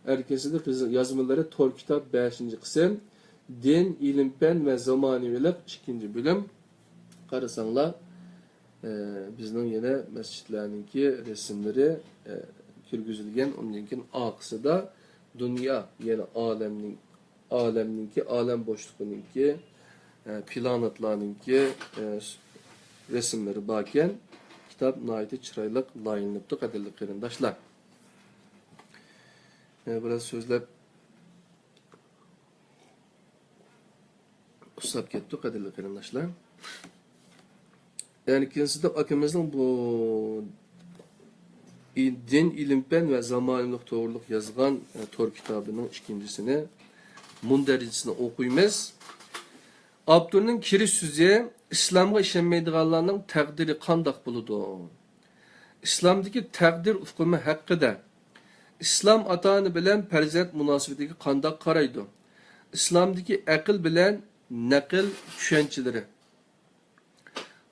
ئەركىن سىدىق يازمىلىرى تور كىتاب، بەشىنچى قىسىم، دىن، ئىلىم-پەن ۋە زامانىۋىلىق، ئىككىنچى بۆلۈم. قارىساڭلار، ئە، بىزنىڭ يەنە مەسچىتلەرنىڭكى رەسىملىرى، ئە، كىرگۈزۈلگەن. ئۇندىن كېيىن ئارقىسىدا دۇنيا، يەنى ئالەمنىڭ، ئالەمنىڭكى، ئالەم بوشلۇقىنىڭكى، ئە، پلانېتلارنىڭكى، ئە، رەسىملىرى باركەن. كىتاب ناھايىتى چىرايلىق لايىھەلىنىپتۇ، قەدىرلىك قېرىنداشلار. ئە، بىراز سۆزلەپ ئۇسساپ كەتتۇق، قەدىرلىك قېرىنداشلار. ئەركىن سىدىق ئاكىمىزنىڭ بۇ ئى-، دىن، ئىلىم-پەن ۋە زامانىۋىلىق توغرۇلۇق يازغان، ئە، تور كىتابىنىڭ ئىككىنچىسىنى، مۇندەرىجىسىنى ئوقۇيمىز. ئاپتورنىڭ كىرىش سۆزى: ئىسلامغا ئىشەنمەيدىغانلارنىڭ تەقدىرى قانداق بولىدۇ؟ ئىسلامدىكى تەقدىر ئۇقۇمى ھەققىدە. ئىسلام ئاتا-ئانا بىلەن پەرزەنت مۇناسىۋىتىگە قانداق قارايدۇ؟ ئىسلامدىكى ئەقىل بىلەن نەقىل چۈشەنچىلىرى.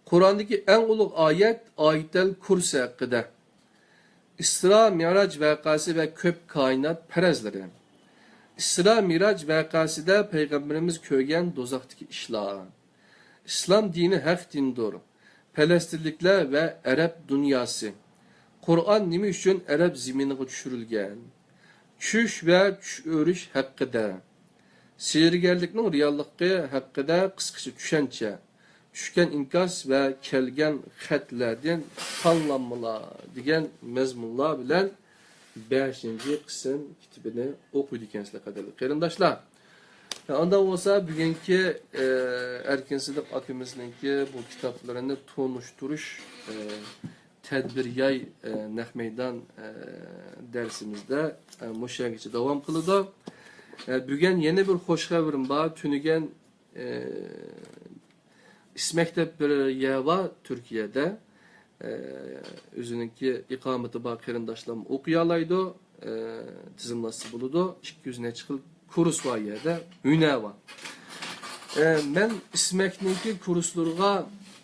قۇرئاندىكى ئەڭ ئۇلۇغ ئايەت، ئايەتەل كۇرسى ھەققىدە. ئىسرا مىراج ۋەقەسى ۋە كۆپ كائىنات پەرەزلىرى. ئىسرا مىراج ۋەقەسىدە پەيغەمبىرىمىز كۆرگەن دوزاختىكى ئىشلار. ئىسلام دىنى ھەق دىندۇر. پەلەستىنلىكلەر ۋە ئەرەب دۇنياسى. قۇرئان نېمە ئۈچۈن ئەرەب زېمىنىغا چۈشۈرۈلگەن؟ چۈش ۋە چۈش ئۆرۈش ھەققىدە. سېھىرگەرلىكنىڭ رېئاللىقى ھەققىدە قىسقىچە چۈشەنچە. چۈشكەن ئىنكاس ۋە كەلگەن خەتلەردىن تاللانمىلار دېگەن مەزمۇنلار بىلەن بەشىنچى قىسىم كىتىبىنى ئوقۇيدىكەنسىلەر، قەدىرلىك قېرىنداشلار. ئانداق بولسا، بۈگۈنكى، ئە، ئەركىن سىدىق ئاكىمىزنىڭكى بۇ كىتابلىرىنى تونۇشتۇرۇش، ئە، تەدبىر ياي، ئە، نەق مەيدان، ئە، دەرسىمىزدە، ئە، مۇشۇ يەرگىچە داۋام قىلىدۇ. ئە، بۈگۈن يەنە بىر خوش خەۋىرىم بار. تۈنۈگۈن، ئە، ئىسمەك دەپ بىر يەر بار تۈركىيەدە. ئە، ئۆزىنىڭكى ئىقامىتى بار قېرىنداشلارمۇ ئوقۇيالايدۇ. ئە، تىزىملاتسا بولىدۇ. ئىككى يۈز نەچچە خىل كۇرس بار يەردە، ھۈنەر بار. ئە، مەن ئىسمەكنىڭكى كۇرسلىرىغا،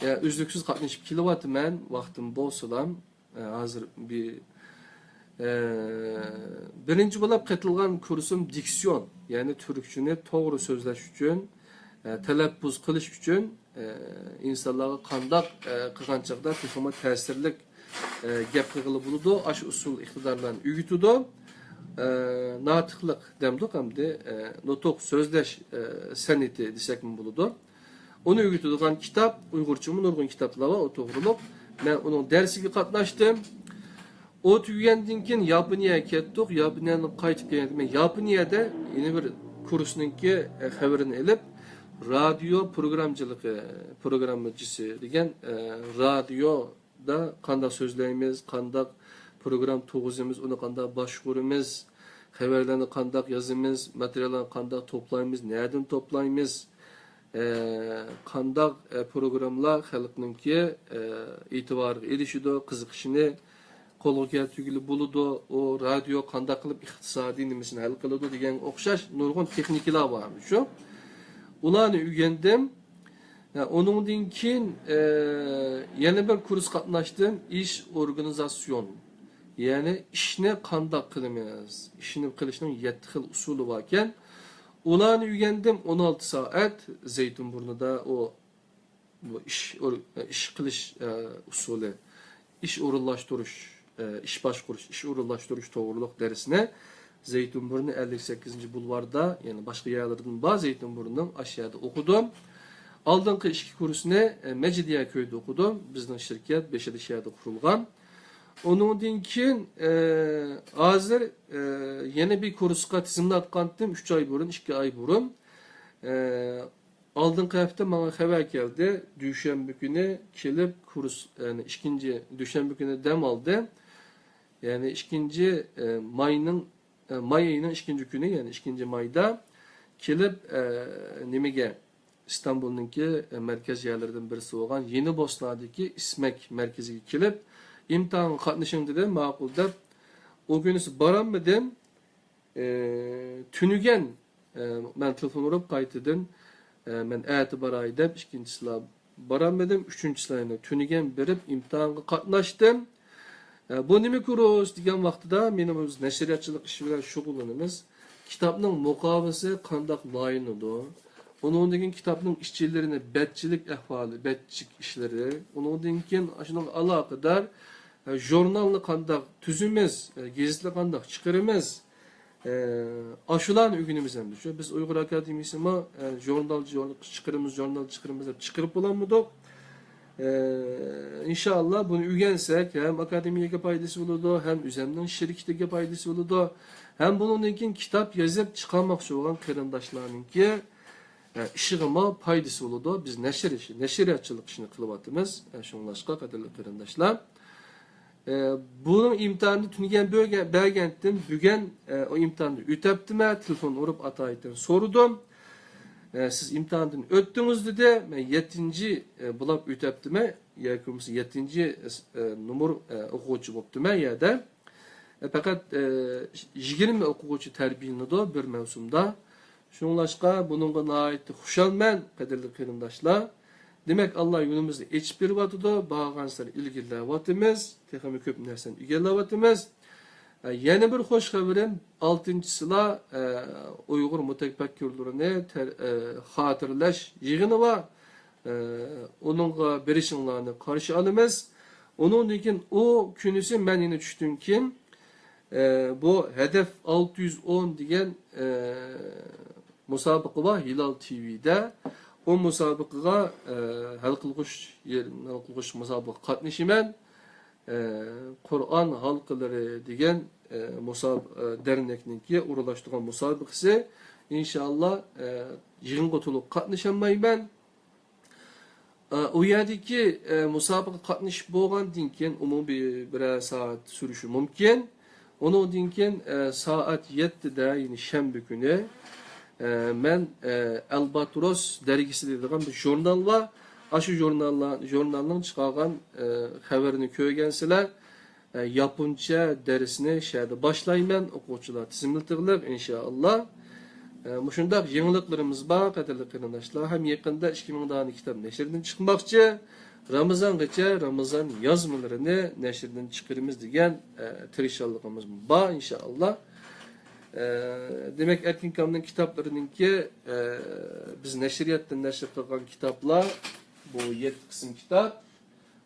ئە، ئۈزلۈكسىز قاتنىشىپ كېلىۋاتىمەن، ۋاقتىم بولسىلا. ئە، ھازىر بىر، ئە، بىرىنچى بولۇپ قېتىلغان كۇرسۇم دىكسىيون، يەنى تۈركچىنى توغرا سۆزلەش ئۈچۈن، ئە، تەلەپپۇز قىلىش ئۈچۈن، ئە، ئىنسانلارغا قانداق، ئە، قىلغان چاغدا تېخىمۇ تەسىرلىك، ئە، گەپ قىلغىلى بولىدۇ، ئاشۇ ئۇسۇل ئىقتىدارلارنى ئۆگىتىدۇ. ئە، ناتىقلىق دەمدۇق ئەمدى، ئە، نۇتۇق سۆزلەش، ئە، سەنئىتى دېسەكمۇ بولىدۇ. ئۇنى ئۆگىتىدىغان كىتاب، ئۇيغۇرچىمۇ نۇرغۇن كىتابلار بار ئۇ توغرۇلۇق. مەن ئۇنىڭ دەرسىگە قاتناشتىم. ئۇ تۈگىگەندىن كېيىن ياپونىيەگە كەتتۇق. ياپونىيەدىن قايتىپ كەلگەندىن كېيىن، ياپونىيەدە يەنە بىر كۇرسنىڭكى، ئە، خەۋىرىنى ئېلىپ، رادىيو پروگرامچىلىقى، پروگراممىچىسى دېگەن، ئە، رادىيو دا قانداق سۆزلەيمىز، قانداق پروگرامما تۇرغۇزىمىز، ئۇنى قانداق باشقۇرىمىز، خەۋەرلەرنى قانداق يازىمىز، ماتېرىياللارنى قانداق توپلايمىز، نەدىن توپلايمىز، ئە، قانداق، ئە، پروگراممىلار خەلقنىڭكى، ئە، ئېتىبارىغا ئېرىشىدۇ، قىزىقىشىنى قولغا كەلتۈرگىلى بولىدۇ، ئۇ رادىيو قانداق قىلىپ ئىقتىسادىي نېمىسىنى ھەل قىلىدۇ دېگەنگە ئوخشاش نۇرغۇن تېخنىكىلار بار شۇ. ئۇلارنى ئۆگەندىم. ھە، ئۇنىڭدىن كېيىن، ئە، يەنە بىر كۇرس قاتناشتىم. ئىش ئورگانىزاتسىيون. يەنى ئىشنى قانداق قىلىمىز؟ ئىشنى قىلىشنىڭ يەتتە خىل ئۇسۇلى باركەن. ئۇلارنى ئۆگەندىم. ئون ئالتە سائەت زەيتۇنبۇرنىدا ئۇ، بۇ ئىش ئور-، ئىش قىلىش، ئە، ئۇسۇلى، ئىش ئورۇنلاشتۇرۇش، ئە، ئىش باشقۇرۇش، ئىش ئورۇنلاشتۇرۇش توغرۇلۇق دەرسنى زەيتۇنبۇرنى ئەللىك سەككىزىنچى بۇلۋاردا، يەنى باشقا يەرلەردىن بار زەيتۇنبۇرنىنىڭ، ئاشۇ يەردە ئوقۇدۇم. ئالدىنقى ئىككى كۇرسنى، ئە، مەجىدىيە كۆيدە ئوقۇدۇم. بىزنىڭ شىركەت بېشىدا شۇ يەردە قۇرۇلغان. ئۇنىڭدىن كېيىن، ئە، ھازىر، ئە، يەنە بىر كۇرسقا تىزىملاتقانتىم، ئۈچ ئاي بۇرۇن، ئىككى ئاي بۇرۇن. ئە، ئالدىنقى ھەپتە ماڭا خەۋەر كەلدى. دۈشەنبە كۈنى كېلىپ كۇرس، يەنى ئىككىنچى دۈشەنبە كۈنى دەم ئالدى. يەنى ئىككىنچى، ئە، ماينىڭ، ئە، ماي ئېيىنىڭ ئىككىنچى كۈنى، يەنى ئىككىنچى مايدا كېلىپ، ئە، نېمىگە، ئىستانبۇلنىڭكى، ئە، مەركەز يەرلىرىدىن بىرسى بولغان يېنى بوسنادىكى ئىسمەك مەركىزىگە كېلىپ، ئىمتىھانغا قاتنىشىڭ دېدى، ماقۇل دەپ، ئۇ كۈنىسى بارالمىدىم. ئى، تۈنۈگەن، ئى، مەن تېلېفون ئۇرۇپ قايتىدىن، ئى، مەن ئەتە باراي دەپ، ئىككىنچىسىلا بارالمىدىم، ئۈچىنچىسىلا يەنە تۈنۈگەن بېرىپ ئىمتىھانغا قاتناشتىم. ئە، بۇ نېمە كۇرس دېگەن ۋاقتىدا، مېنىڭ بىز نەشرىياتچىلىق ئىشى بىلەن شۇغۇللىنىمىز. كىتابنىڭ مۇقاۋىسى قانداق لايىھىلىنىدۇ؟ ئۇنىڭدىن كېيىن كىتابنىڭ ئىچىلىرىنى بەتچىلىك ئەھۋالى، بەتچىلىك ئىشلىرى، ئۇنىڭدىن كېيىن شۇنىڭغا ئالاقىدار، ئە، ژۇرنالنى قانداق تۈزىمىز، ئە، گېزىتنى قانداق چىقىرىمىز، ئە، ئاشۇلارنى ئۆگىنىمىز ئەمدى. شۇ بىز ئۇيغۇر ئاكادېمىيىسىمۇ، ئە، ژۇرنال، ژۇرنال چىقىرىمىز، ژۇرنال چىقىرىمىز دەپ چىقىرىپ بولالمىدۇق. ئە، ئىنشائاللا بۇنى ئۆگەنسەك، ھەم ئاكادېمىيەگە پايدىسى بولىدۇ، ھەم ئۆزەمنىڭ شىركىتىگە پايدىسى بولىدۇ، ھەم بۇنىڭدىن كېيىن كىتاب يېزىپ چىقارماقچى بولغان قېرىنداشلارنىڭكى، ئە، ئىشىغىمۇ پايدىسى بولىدۇ. بىز نەشر ئىشى، نەشرىياتچىلىق ئىشىنى قىلىۋاتىمىز. ئە، شۇڭلاشقا، قەدىرلىك قېرىنداشلار، ئە، بۇنىڭ ئىمتىھانىنى تۈنۈگۈن بۆگە-، بەرگەنتىم، بۈگۈن، ئە، ئۇ ئىمتىھاننى ئۆتەپتىمەن، تېلېفون ئۇرۇپ ئاتايىتتىن سورىدىم. ئە، سىز ئىمتىھاندىن ئۆتتىڭىز دېدى. مەن يەتتىنچى، ئە، بولاپ ئۆتەپتىمەن، ياكى بولمىسا يەتتىنچى، ئە، نومۇر، ئە، ئوقۇغۇچى بوپتىمەن يەردە. ئە، پەقەت، ئە، يىگىرمە ئوقۇغۇچى تەربىيەلىنىدۇ بىر مەۋسۇمدا. شۇڭلاشقا بۇنىڭغا ناھايىتى خۇشالمەن، قەدىرلىك قېرىنداشلار. دېمەك، ئاللا يولىمىزنى ئېچىپ بېرىۋاتىدۇ، بارغانسېرى ئىلگىرىلەۋاتىمىز، تېخىمۇ كۆپ نەرسىنى ئىگىلەۋاتىمىز. ئە، يەنە بىر خوش خەۋىرىم، ئالتىنچىسىلا، ئە، ئۇيغۇر مۇتەپەككۇرلىرىنى تەر-، ئە، خاتىرىلەش يىغىنى بار. ئە، ئۇنىڭغا بېرىشىڭلارنى قارشى ئالىمىز. ئۇنىڭدىن كېيىن ئۇ كۈنىسى مەن يەنە چۈشتىن كېيىن، ئە، بۇ ھەدەپ ئالتە يۈز ئون دېگەن، ئە، مۇسابىقە بار ھىلال تىۋىدە. ئۇ مۇسابىقىغا، ئە، ھەل قىلغۇچ، ھەل قىلغۇچ مۇسابىقىگە قاتنىشىمەن. ئە، قۇرئان ھالقىلىرى دېگەن، ئە، مۇساب-، ئە، دەرنەكنىڭكى ئورۇنلاشتۇرغان مۇسابىقىسى. ئىنشائاللا، ئە، يىغىنغا تولۇق قاتنىشالمايمەن. ئە، ئۇ يەردىكى، ئە، مۇسابىقىگە قاتنىشىپ بولغاندىن كېيىن، ئومۇمىي بىرەر سائەت سۈرۈشى مۇمكىن. ئۇنىڭدىن كېيىن، ئە، سائەت يەتتىدە، يەنى شەنبە كۈنى، ئە، مەن، ئە، ئەلباتروس دەرگىسى دەيدىغان بىر ژۇرنال بار. ئاشۇ ژۇرناللار، ژۇرنالنىڭ چىقارغان، ئە، خەۋىرىنى كۆرگەنسىلەر. ئە، ياپونچە دەرسنى شەدە باشلايمەن، ئوقۇغۇچىلار تىزىملىتىغلىق، ئىنشائاللا. ئە، مۇشۇنداق يېڭىلىقلىرىمىز بار، قەدىرلىك قېرىنداشلار. ھەم يېقىندا ئىككى مىڭ دانە كىتاب نەشردىن چىقماقچى. رامىزانغىچە رامىزان يازمىلىرىنى نەشردىن چىقىرىمىز دېگەن، ئە، تىرىشچانلىقىمىز بار، ئىنشائاللا. ئە، دېمەك، ئەركىن كامنىڭ كىتابلىرىنىڭكى، ئە، بىز نەشرىياتتىن نەشر قىلغان كىتابلار، بۇ يەتتە قىسىم كىتاب.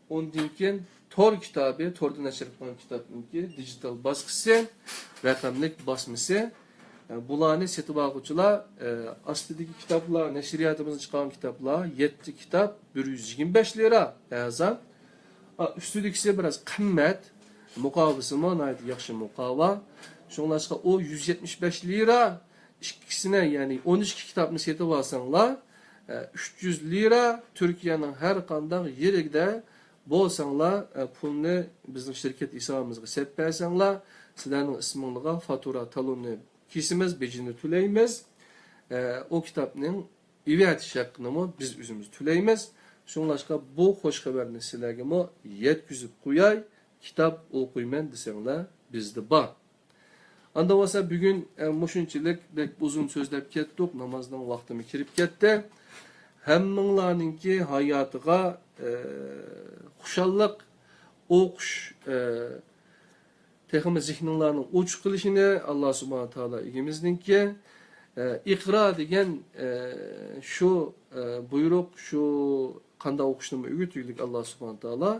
ئۇندىن كېيىن تور كىتابى، توردا نەشر قىلغان كىتابنىڭكى دىجىتال باسقۇچى، رەقەملىك باسمىسى. بۇلارنى سېتىپ ئالغۇچىلار، ئاستىدىكى كىتابلار، نەشرىياتىمىزدىن چىققان كىتابلار، يەتتە كىتاب، بىر يۈز يىگىرمە بەش لىرا ئەرزان. ئۈستىدىكىسى بىراز قىممەت، مۇقاۋىسىمۇ ناھايىتى ياخشى مۇقاۋا. شۇڭلاشقا ئۇ يۈز يەتمىش بەش لىرا. ئىككىسىنى، يەنى ئون ئىككى كىتابنى سېتىپ ئالساڭلار، ئە، ئۈچ يۈز لىرا، تۈركىيەنىڭ ھەر قانداق يېرىدە بولساڭلار، ئە، پۇلنى بىزنىڭ شىركەت ھېسابىمىزغا سېلىپ بەرسەڭلار، سىلەرنىڭ ئىسمىڭلارغا فاتۇرا تالوننى كېسىمىز، بېجىنى تۆلەيمىز. ئە، ئۇ كىتابنىڭ ئېۋەتىش ھەققىنىمۇ بىز ئۆزىمىز تۆلەيمىز. شۇڭلاشقا بۇ خوش خەۋەرنى سىلەرگىمۇ يەتكۈزۈپ قوياي، كىتاب ئوقۇيمەن دېسەڭلار، بىزدە بار. ئاندا بولسا بۈگۈن، ئە، مۇشۇنچىلىك بەك ئۇزۇن سۆزلەپ كەتتۇق، نامازنىڭ ۋاقتىمۇ كىرىپ كەتتى. ھەممىڭلارنىڭكى ھاياتىغا، ئە، خۇشاللىق، ئوقۇش، ئە، تېخىمۇ زېھنىڭلارنىڭ ئوچۇق قىلىشىنى ئاللا سۇبھانە تائالا ئىگىمىزنىڭكى، ئە، ئىقرا دېگەن، ئە، شۇ، ئە، بۇيرۇق، شۇ قانداق ئوقۇشنىمۇ ئۆگىتىگلىك ئاللا سۇبھانە تائالا.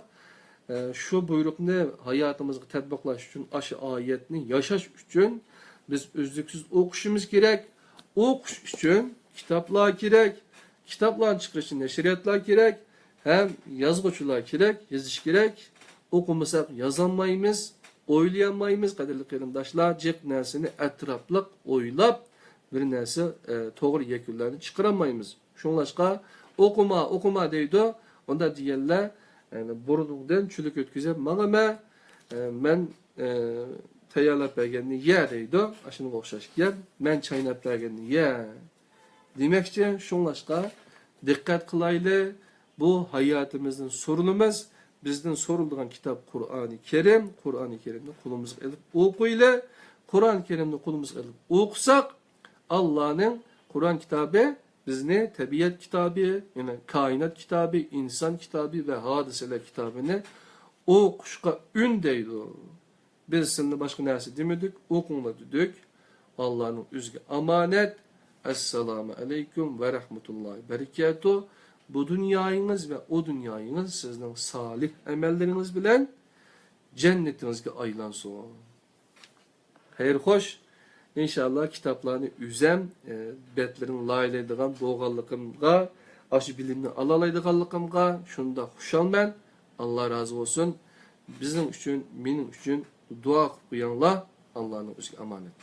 ئە، شۇ بۇيرۇقنى ھاياتىمىزغا تەتبىقلاش ئۈچۈن، ئاشۇ ئايەتنى ياشاش ئۈچۈن بىز ئۈزلۈكسىز ئوقۇشىمىز كېرەك. ئوقۇش ئۈچۈن كىتابلار كېرەك. كىتابلارنى چىقىرىش ئۈچۈن نەشرىياتلار كېرەك. ھەم يازغۇچىلار كېرەك، يېزىش كېرەك. ئوقۇمىساق يازالمايمىز، ئويلىيالمايمىز، قەدىرلىك قېرىنداشلار. جىق نەرسىنى ئەتراپلىق ئويلاپ، بىر نەرسە، ئە، توغرا يەكۈنلەرنى چىقىرالمايمىز. شۇڭلاشقا، «ئوقۇما، ئوقۇما» دەيدۇ. ئۇنداق دېگەنلەر، يەنى بۇرنۇڭدىن چۈلۈك ئۆتكۈزۈپ ماڭىمەن، ئە، مەن، ئە، تەييارلاپ بەرگەننى يە دەيدۇ. ئاشۇنىڭغا ئوخشاش گەپ. مەن چايناپ بەرگەننى يە دېمەكچى. شۇڭلاشقا، دىققەت قىلايلى. بۇ ھاياتىمىزدىن سورىلىمىز. بىزدىن سورىلىدىغان كىتاب قۇرئانى كەرىم. قۇرئانى كەرىمنى قولىمىزغا ئېلىپ ئوقۇيلى. قۇرئانى كەرىمنى قولىمىزغا ئېلىپ ئوقۇساق، ئاللانىڭ قۇرئان كىتابى بىزنى تەبىئەت كىتابى، يەنى كائىنات كىتابى، ئىنسان كىتابى ۋە ھادىسىلەر كىتابىنى ئوقۇشقا ئۈندەيدۇ. بىز سىلىنى باشقا نەرسە دېمىدۇق، ئوقۇڭلار دېدۇق. ئاللانىڭ ئۆزىگە ئامانەت. ئەسسالامۇ ئەلەيكۇم ۋە رەھمەتۇللاھى بەرىكاتۇ. بۇ دۇنيايىڭىز ۋە ئۇ دۇنيايىڭىز سىزنىڭ سالىھ ئەمەللىرىڭىز بىلەن جەننىتىڭىزگە ئايلانسۇن. خەير خوش. ئىنشاللا كىتابلارنى ئۆزەم، ئە، بەتلىرىنى لايىھەلەيدىغان بولغانلىقىمغا، ئاشۇ بىلىمنى ئالالايدىغانلىقىمغا شۇنداق خۇشالمەن. ئاللا رازى بولسۇن. بىزنىڭ ئۈچۈن، مېنىڭ ئۈچۈن دۇئا قىلىپ قويۇڭلار. ئاللانىڭ ئۆزىگە ئامانەت.